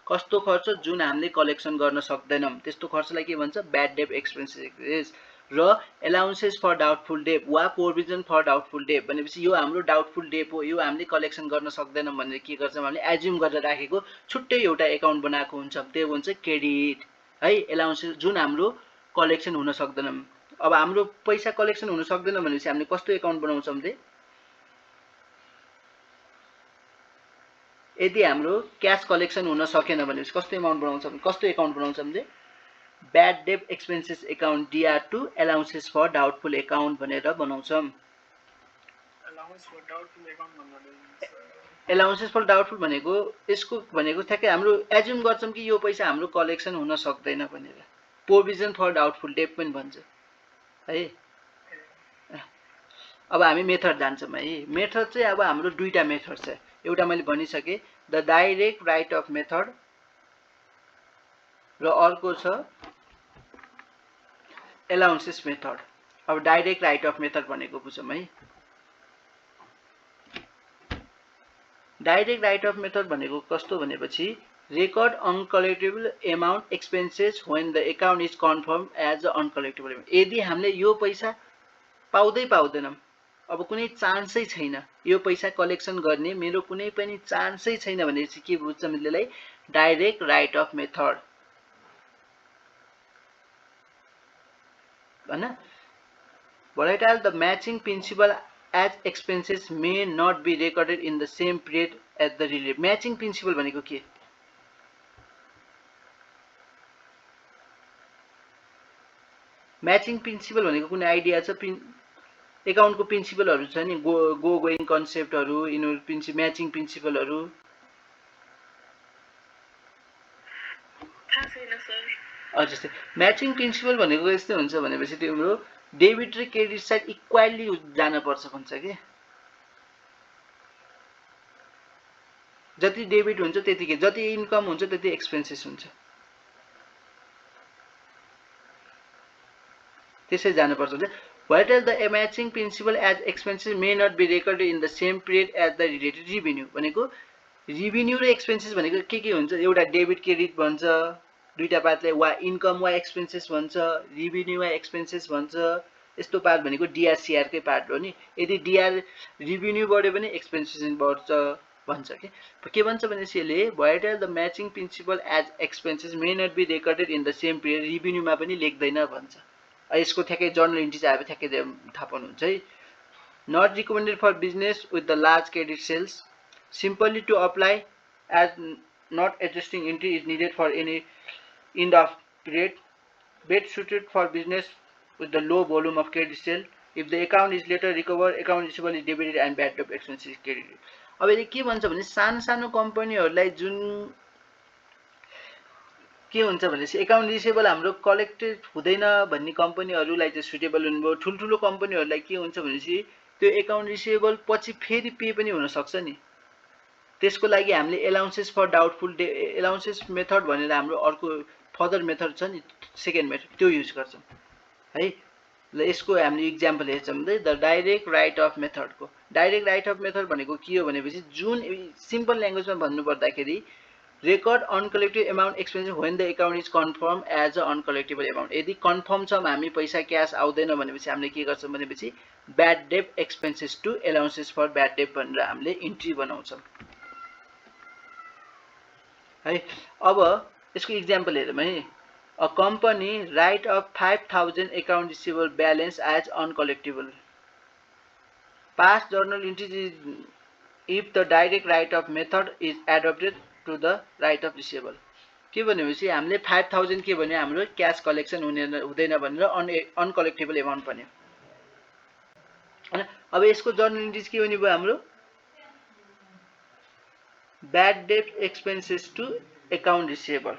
कस्तो खर्च जुन हामीले कलेक्सन गर्न सक्दैनौँ त्यस्तो खर्चलाई के भन्छ, ब्याड डेट एक्सपेन्सेस। र एलाउन्सेस फर डाउटफुल डेट वा प्रोभिजन फर डाउटफुल डेट भनेपछि यो हाम्रो डाउटफुल डेट हो, यो हामीले कलेक्सन गर्न सक्दैनौँ भनेर के गर्छौँ हामीले एज्युम गरेर राखेको छुट्टै एउटा एकाउन्ट बनाएको हुन्छ, त्यो हुन्छ क्रेडिट है। एलाउन्सेस जुन हाम्रो कलेक्सन हुन सक्दैनौँ। अब हाम्रो पैसा कलेक्सन हुन सक्दैन भनेपछि हामीले कस्तो एकाउन्ट बनाउँछौँ त, यदि हाम्रो क्यास कलेक्सन हुन सकेन भनेपछि कस्तो एमाउन्ट बनाउँछौँ, कस्तो एकाउन्ट बनाउँछौँ त, bad debt expenses account DR to allowances for doubtful account भनेर बनाउँछौँ। एलाउन्सेस फर डाउटफुल भनेको यसको भनेको ठ्याक्कै हाम्रो एज्युम गर्छौँ कि यो पैसा हाम्रो कलेक्सन हुन सक्दैन भनेर। प्रोभिजन फर डाउटफुल डेट पनि भन्छ है। अब हामी मेथड जान्छौँ है। मेथड चाहिँ अब हाम्रो दुईटा मेथड छ, एउटा मैले भनिसकेँ the direct write off method र अर्को छ एलाउन्सेस मेथड। अब डाइरेक्ट राइट अफ मेथड भनेको बुझौँ है। डाइरेक्ट राइट अफ मेथड भनेको कस्तो भनेपछि record uncollectible amount expenses when the account is confirm as a uncollectible amount. यदि हामीले यो पैसा पाउँदैनौँ, अब कुनै चान्सै छैन यो पैसा कलेक्सन गर्ने, मेरो कुनै पनि चान्सै छैन भनेपछि के बुझ्छौँ यसलाई, डाइरेक्ट राइट अफ मेथड हैन। volatile the matching principal as expenses may not be recorded in the same period as the related। matching principal भनेको के, म्याचिङ प्रिन्सिपल भनेको कुनै आइडिया छ? एकाउन्टको प्रिन्सिपलहरू छ नि, गोइङ कन्सेप्टहरू, यिनीहरू म्याचिङ प्रिन्सिपलहरू जस्तै म्याचिङ प्रिन्सिपल भनेको यस्तै हुन्छ भनेपछि तिम्रो डेबिट र क्रेडिट साइड इक्वाली जान पर्छ भन्छ के। जति डेबिट हुन्छ त्यतिकै, जति इन्कम हुन्छ त्यति एक्सपेन्सेस हुन्छ, त्यसै जानु पर्छ। What is the matching principal as expenses may not be recorded in the same period as the related revenue भनेको रिभेन्यू र एक्सपेन्सेस भनेको के हुन्छ, एउटा डेबिट क्रेडिट भन्छ दुईटा पार्टले, वा इन्कम वा एक्सपेन्सेस भन्छ, रिभेन्यू वा एक्सपेन्सेस भन्छ। यस्तो पार्ट भनेको DRCR कै पार्ट हो नि। यदि DR रिभेन्यू बढ्यो भने एक्सपेन्सेस बढ्छ, भन्छ के भन्छ भनेपछि यसले white are the matching principle as expenses may not be recorded in the same period रिभेन्यूमा पनि लेख्दैन भन्छ यसको ठ्याक्कै जर्नल इन्ट्री आए ठ्याक्कै थाहा पाउनुहुन्छ है not recommended for business with the large credit sales simply to apply as not adjusting entry is needed for any end of period best suited for business with the low volume of credit sale if the account is later recovered account receivable is debited and bad debt expense is credited अब यसले के भन्छ भने सानो सानो कम्पनीहरुलाई जुन के हुन्छ भनेपछि अकाउन्ट रिसिभेबल हाम्रो कलेक्टेड हुँदैन भन्ने कम्पनीहरुलाई चाहिँ सुटेबल हुनुभयो ठुलठुलो कम्पनीहरुलाई के हुन्छ भनेपछि त्यो अकाउन्ट रिसिभेबल पछि फेरि पे पनि हुन सक्छ नि त्यसको लागि हामीले allowances for doubtful allowances method भनेर हाम्रो अर्को फर्दर मेथड छ नि सेकेन्ड मेथड त्यो युज गर्छौं है ल यसको हामीले एक्जाम्पल हेर्छौं द डाइरेक्ट राइट अफ मेथडको डाइरेक्ट राइट अफ मेथड भनेको के हो भनेपछि जुन सिम्पल ल्याङ्ग्वेजमा भन्नु पर्दाखेरि record uncollected amount expenses when the account is confirm as a uncollectable amount यदि कन्फर्म छ हामी पैसा क्याश आउँदैन भनेपछि हामीले के गर्छौं भनेपछि bad debt expenses to allowances for bad debt भनेर हामीले इन्ट्री बनाउँछौं है अब यसको एक्जाम्पल हेरौँ है a company write off 5000 account receivable balance as uncollectible pass journal entry if the direct write off method is adopted to the write off receivable के भनेपछि हामीले 5000 के भन्यो हाम्रो क्याश कलेक्सन हुँदैन भनेर अनकलेक्टेबल अमाउन्ट भन्यो हैन अब यसको जर्नल इन्ट्रीज के हुने भयो हाम्रो bad debt expenses to account receivable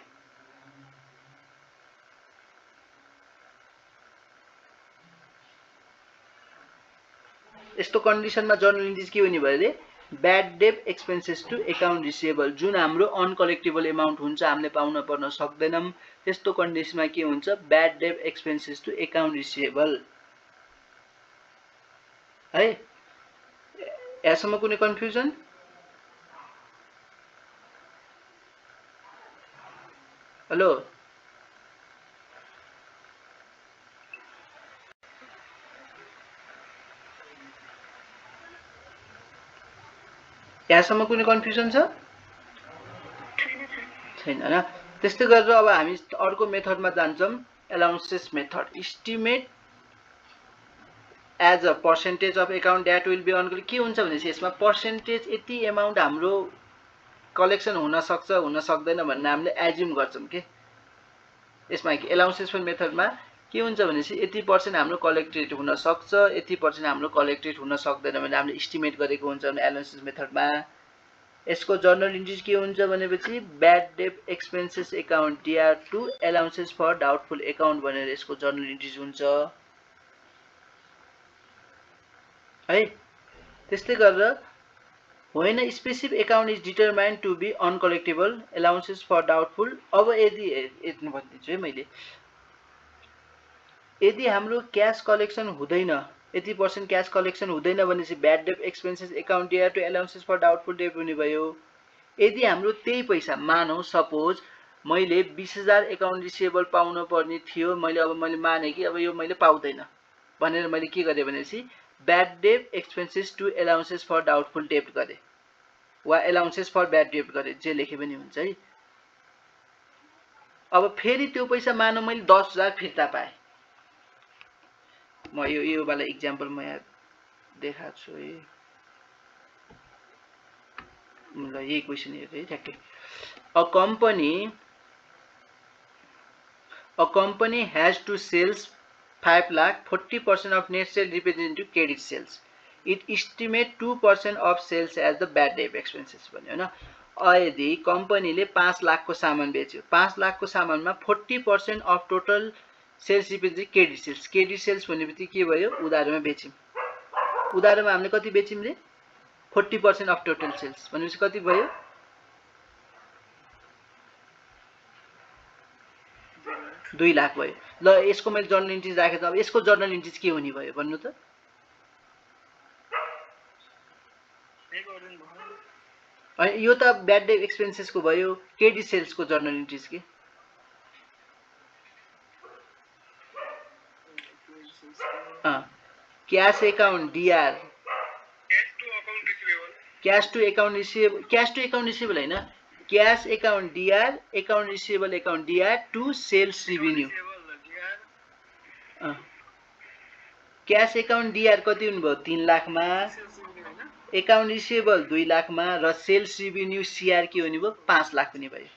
यस्तो कन्डिसनमा जर्नल इन्ट्रीज के हुने भयो रे bad debt expenses to account receivable जुन हाम्रो अनकलेक्टेबल अमाउन्ट हुन्छ हामीले पाउन पर्न सक्दैनौं त्यस्तो कन्डिसनमा के हुन्छ bad debt expenses to account receivable है यसमा कुनै कन्फ्युजन हेलो यहाँसम्म कुनै कन्फ्युजन छ छैन हैन त्यस्तै गरेर अब हामी अर्को मेथडमा जान्छौं allowances method estimate as a percentage of account that will be on के हुन्छ भनेपछि यसमा पर्सेन्टेज यति अमाउन्ट हाम्रो कलेक्सन हुन सक्छ हुन सक्दैन भन्ने हामीले एज्युम गर्छौं के यसमा अलाउन्सेस मेथडमा के हुन्छ भनेपछि यति % हाम्रो कलेक्टेड हुन सक्छ यति % हाम्रो कलेक्टेड हुन सक्दैन भने हामीले एस्टिमेट गरेको हुन्छ अलाउन्सेस मेथडमा यसको जर्नल इन्ट्रीज के हुन्छ भनेपछि bad debt expenses account DR to allowances for doubtful account भनेर यसको जर्नल इन्ट्रीज हुन्छ है त्यस्तै गरेर when a specific account is determined to be uncollectible allowances for doubtful अब यदि हेर्नु भन्दिन्छु है मैले यदि हाम्रो क्याश कलेक्सन हुँदैन यति % क्याश कलेक्सन हुँदैन भनेपछि bad debt expenses account DR to allowances for doubtful debt हुने भयो यदि हाम्रो त्यही पैसा मानौ सपोज मैले 20000 अकाउन्ट रिसिभेबल पाउन पर्ने थियो मैले माने कि अब यो मैले पाउँदैन भनेर मैले के गरे भनेपछि bad debt expenses to allowances for doubtful debt गरे वा अलाउन्सेस फर ब्याड डेट गरे जे लेखे पनि हुन्छ है अब फेरि त्यो पैसा मानौ मैले 10000 फिर्ता पाए म यो वाला एक्जाम्पल म यहाँ देखाएको छु है ल यही क्वेशन हेर्दै है ठ्याक्कै a company has to sales 5 lakh 40% of net sale represented credit sales it estimate 2% of sales as the bad debt expenses भन्यो हैन यदि कम्पनीले 5 लाखको सामान बेच्यो 5 लाखको सामानमा 40% of total sales represent credit sales भनेपछि के भयो उधारमा बेच्यौं उधारमा हामीले कति बेच्यौं रे 40% अफ टोटल सेल्स भनेपछि कति भयो 2 लाख भयो ल यसको मैले जर्नल इन्ट्रीज राखे त अब यसको जर्नल इन्ट्रीज के हुने भयो भन्नु त यो त ब्याड डेट एक्सपेन्सेस को भयो क्रेडिट सेल्स को जर्नल इन्ट्रीज के cash account DR cash to account receivable cash to account receivable हैन, cash account DR, account receivable account DR to sales revenue. Cash account DR कति हुनुभयो 3 लाखमा, account receivable 2 लाखमा र sales revenue CR के हुने भयो 5 लाख हुने भयो।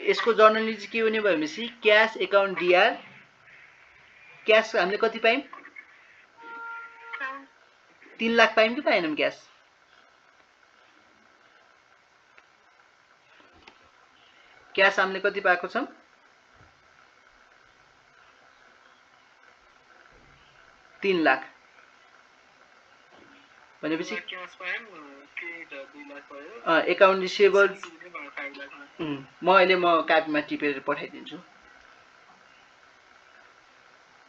यसको जर्नल एन्ट्री के हुने भयो भनेपछि क्याश एकाउन्ट डिआर, क्याश हामीले कति पायौं 3 लाख पायौं कि पाएनौं क्याश? क्याश हामीले कति पाएको छौं? 3 लाख भनेपछि एकाउन्ट रिसिभेबल म अहिले कापीमा टिपेर पठाइदिन्छु।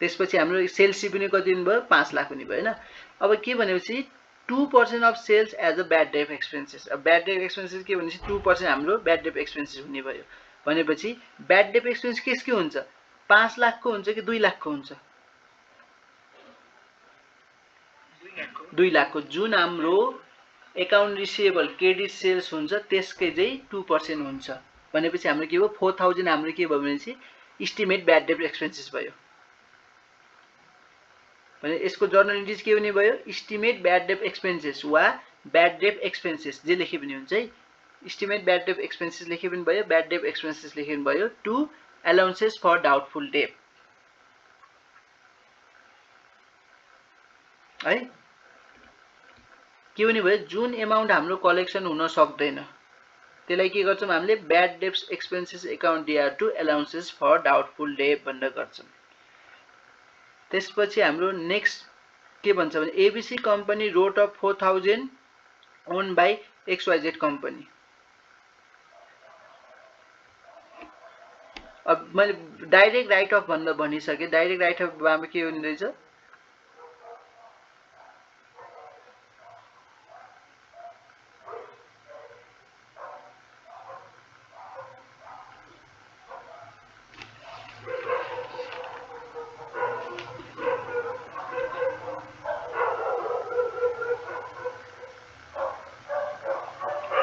त्यसपछि हाम्रो सेल्स रेभिन्यू कति हुने भयो 5 लाख हुने भयो हैन। अब के भनेपछि 2% of sales as a bad debt expenses. अब ब्याड डेट एक्सपेन्सेस के भनेपछि 2% हाम्रो ब्याड डेट एक्सपेन्सेस हुने भयो भनेपछि ब्याड डेट एक्सपेन्स के हुन्छ 5 लाखको हुन्छ कि 2 लाखको हुन्छ? 2 लाखको। जुन हाम्रो एकाउन्ट रिसिभेबल क्रेडिट सेल्स हुन्छ त्यसकै चाहिँ 2% हुन्छ भनेपछि हाम्रो के भयो 4000 हाम्रो के भयो भनेपछि एस्टिमेट ब्याड डेट एक्सपेन्सेस भयो। भने यसको जर्नल एन्ट्रिज के हुने भयो एस्टिमेट ब्याड डेट एक्सपेन्सेस वा ब्याड डेट एक्सपेन्सेस जे लेखे पनि हुन्छ है। एस्टिमेट ब्याड डेट एक्सपेन्सेस लेखे पनि भयो, ब्याड डेट एक्सपेन्सेस लेखे पनि भयो to allowances for doubtful debt है। के हुने भयो जुन एमाउन्ट हाम्रो कलेक्सन हुन सक्दैन त्यसलाई के गर्छौं हामीले bad debt expenses account DR to allowances for doubtful debt भनेर गर्छौं। त्यसपछि हाम्रो नेक्स्ट के भन्छ भने ABC company wrote off 4000 own by XYZ company. अब मैले डाइरेक्ट राइट अफ भनेर भनिसके, डाइरेक्ट राइट अफ मा के हुने रहेछ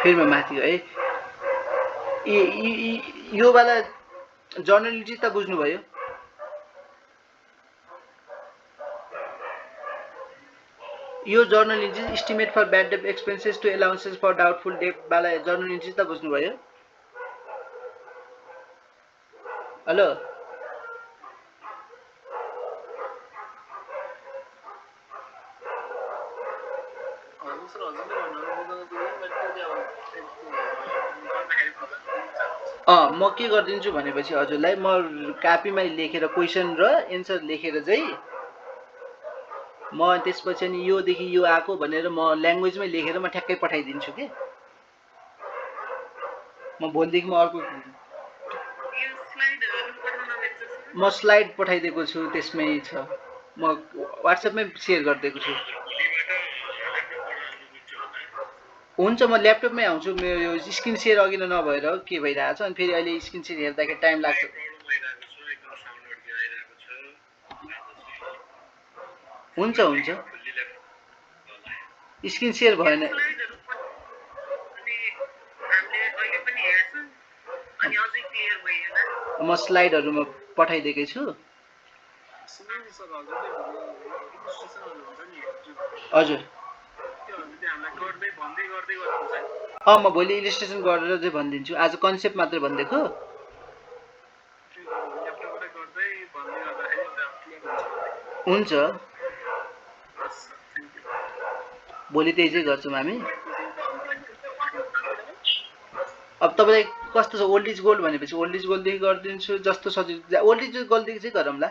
फेरि माथि है यो वाला जर्नल एन्ट्री त बुझ्नुभयो। यो journal entry estimate for bad debt expenses to allowances for doubtful debt वाला जर्नल एन्ट्री त बुझ्नुभयो। हेलो म के गरिदिन्छु भनेपछि हजुरलाई म कापीमा लेखेर क्वेसन र एन्सर लेखेर चाहिँ म त्यसपछि नि योदेखि यो आको भनेर म ल्याङ्ग्वेजमै लेखेर म ठ्याक्कै पठाइदिन्छु के। म भोलिदेखि म अर्को म स्लाइड पठाइदिएको छु त्यसमै छ, म व्हाट्सएपमै सेयर गरिदिएको छु। हुन्छ म ल्यापटपमै आउँछु, मेरो यो स्क्रिन सेयर अघि नभएर के भइरहेछ अनि फेरि अहिले स्क्रिन सेयर हेर्दाखेरि टाइम लाग्छ। हुन्छ हुन्छ स्क्रिन सेयर भएन म स्लाइडहरुमा पठाइदिएकै छु। हजुर म भोलि इलिस्ट्रेसन गरेर चाहिँ भनिदिन्छु, आज कन्सेप्ट मात्र भनिदिएको। हुन्छ भोलि त्यही चाहिँ गर्छौँ हामी। अब तपाईलाई कस्तो छ ओल्ड इज गोल्ड भनेपछि ओल्ड इज गोल्डदेखि गरिदिन्छु जस्तो सजिलो। ओल्ड इज गोल्डदेखि चाहिँ गरौँला।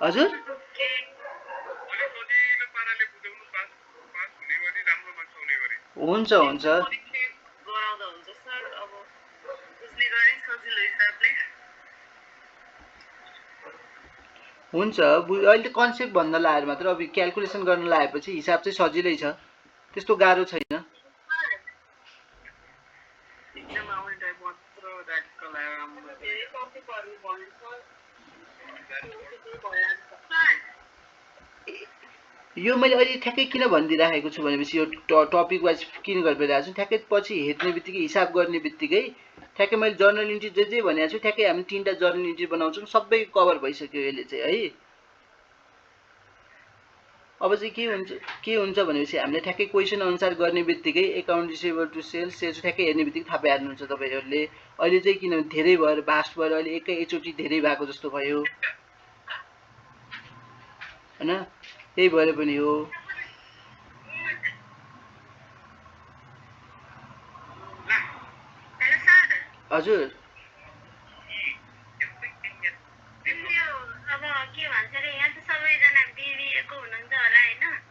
हजुर हुन्छ हुन्छ हुन्छ अहिले कन्सेप्ट भन्न लाएर मात्र, अब क्याल्कुलेसन गर्न लाएपछि हिसाब चाहिँ सजिलै छ, त्यस्तो गाह्रो छैन। यो मैले अहिले ठ्याक्कै किन भनिदिइराखेको छु भनेपछि यो टपिक वाइज किन गरिरहेको छु, ठ्याक्कै पछि हेर्ने बित्तिकै हिसाब गर्ने बित्तिकै ठ्याक्कै मैले जर्नल इन्ट्री जे भनेको छु ठ्याक्कै हामी 3टा जर्नल इन्ट्री बनाउँछौँ, सबै कभर भइसक्यो यसले चाहिँ है। अब चाहिँ के हुन्छ भनेपछि हामीले ठ्याक्कै क्वेसन अनुसार गर्ने बित्तिकै account receivable to sales sales ठ्याक्कै हेर्ने बित्तिकै थाहा पाइहाल्नुहुन्छ तपाईँहरूले। अहिले चाहिँ किनभने धेरै भएर भास्ट भएर अहिले एकैचोटि धेरै भएको जस्तो भयो हैन, त्यही भएर पनि हो। हजुर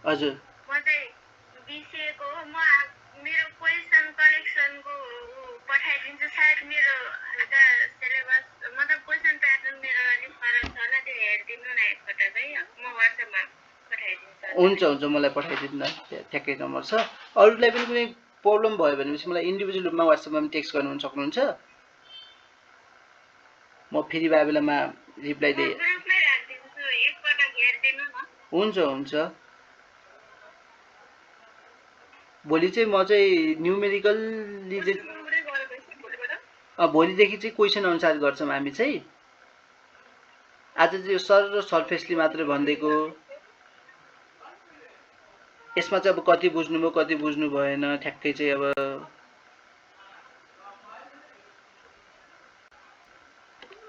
हजुर म चाहिँ बिसिएको हो। म मेरो क्वेसन कलेक्सनको पठाइदिन्छु। सायद मेरो हल्का सिलेबस मतलब क्वेसन प्याटर्न मेरो अलिक फरक छ होला, त्यो हेरिदिनु न एकपल्ट चाहिँ। म वाट्सएपमा पठाइदिन्छु। हुन्छ हुन्छ, मलाई पठाइदिनु न, ठ्याक्कै नम्बर छ। अरूलाई पनि कुनै प्रब्लम भयो भनेपछि मलाई इन्डिभिजुअल रूपमा वाट्सएपमा पनि टेक्स्ट गर्नु सक्नुहुन्छ, म फेरि भए बेलामा रिप्लाई दिए। ग्रुपमै राखिदिन्छु, एकपल्ट हेरिदिनु न। हुन्छ हुन्छ। भोलि चाहिँ म चाहिँ न्युमेरिकल्ली भोलिदेखि चाहिँ क्वेसन अनुसार गर्छौँ हामी चाहिँ। आज चाहिँ सर र सर्फेसली मात्र भनिदिएको, यसमा चाहिँ अब कति बुझ्नुभयो कति बुझ्नु भएन ठ्याक्कै चाहिँ अब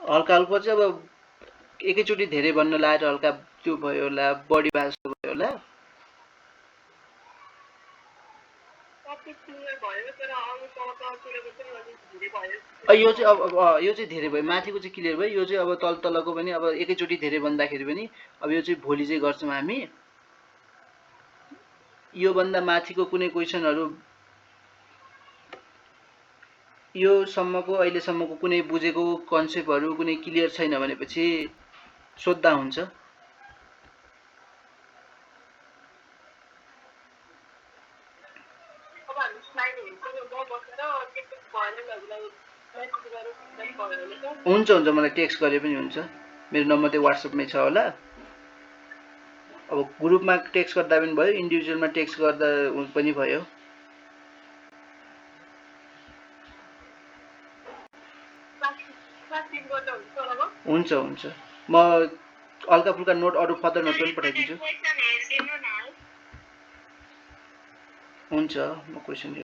हल्का हल्का चाहिँ अब एकैचोटि धेरै भन्न लाएर हल्का त्यो भयो होला, बढी भए जस्तो भयो होला। यो चाहिँ अब यो चाहिँ धेरै भयो, माथिको चाहिँ क्लियर भयो, यो चाहिँ अब तलको पनि अब एकैचोटि धेरै भन्दाखेरि पनि अब यो चाहिँ भोलि चाहिँ गर्छौँ हामी। यो भन्दा माथिको कुनै क्वेसनहरू यो सम्मको अहिलेसम्मको कुनै बुझेको कन्सेप्टहरू कुनै क्लियर छैन भनेपछि सोध्दा हुन्छ। हुन्छ हुन्छ, मलाई टेक्स्ट गरे पनि हुन्छ, मेरो नम्बर चाहिँ वाट्सएपमै छ होला। अब ग्रुपमा टेक्स्ट गर्दा पनि भयो, इन्डिभिजुअलमा टेक्स्ट गर्दा पनि भयो। हुन्छ हुन्छ, म हल्का फुल्का नोट अरू फर्दर नोट पनि पठाइदिन्छु। हुन्छ, म क्वेसन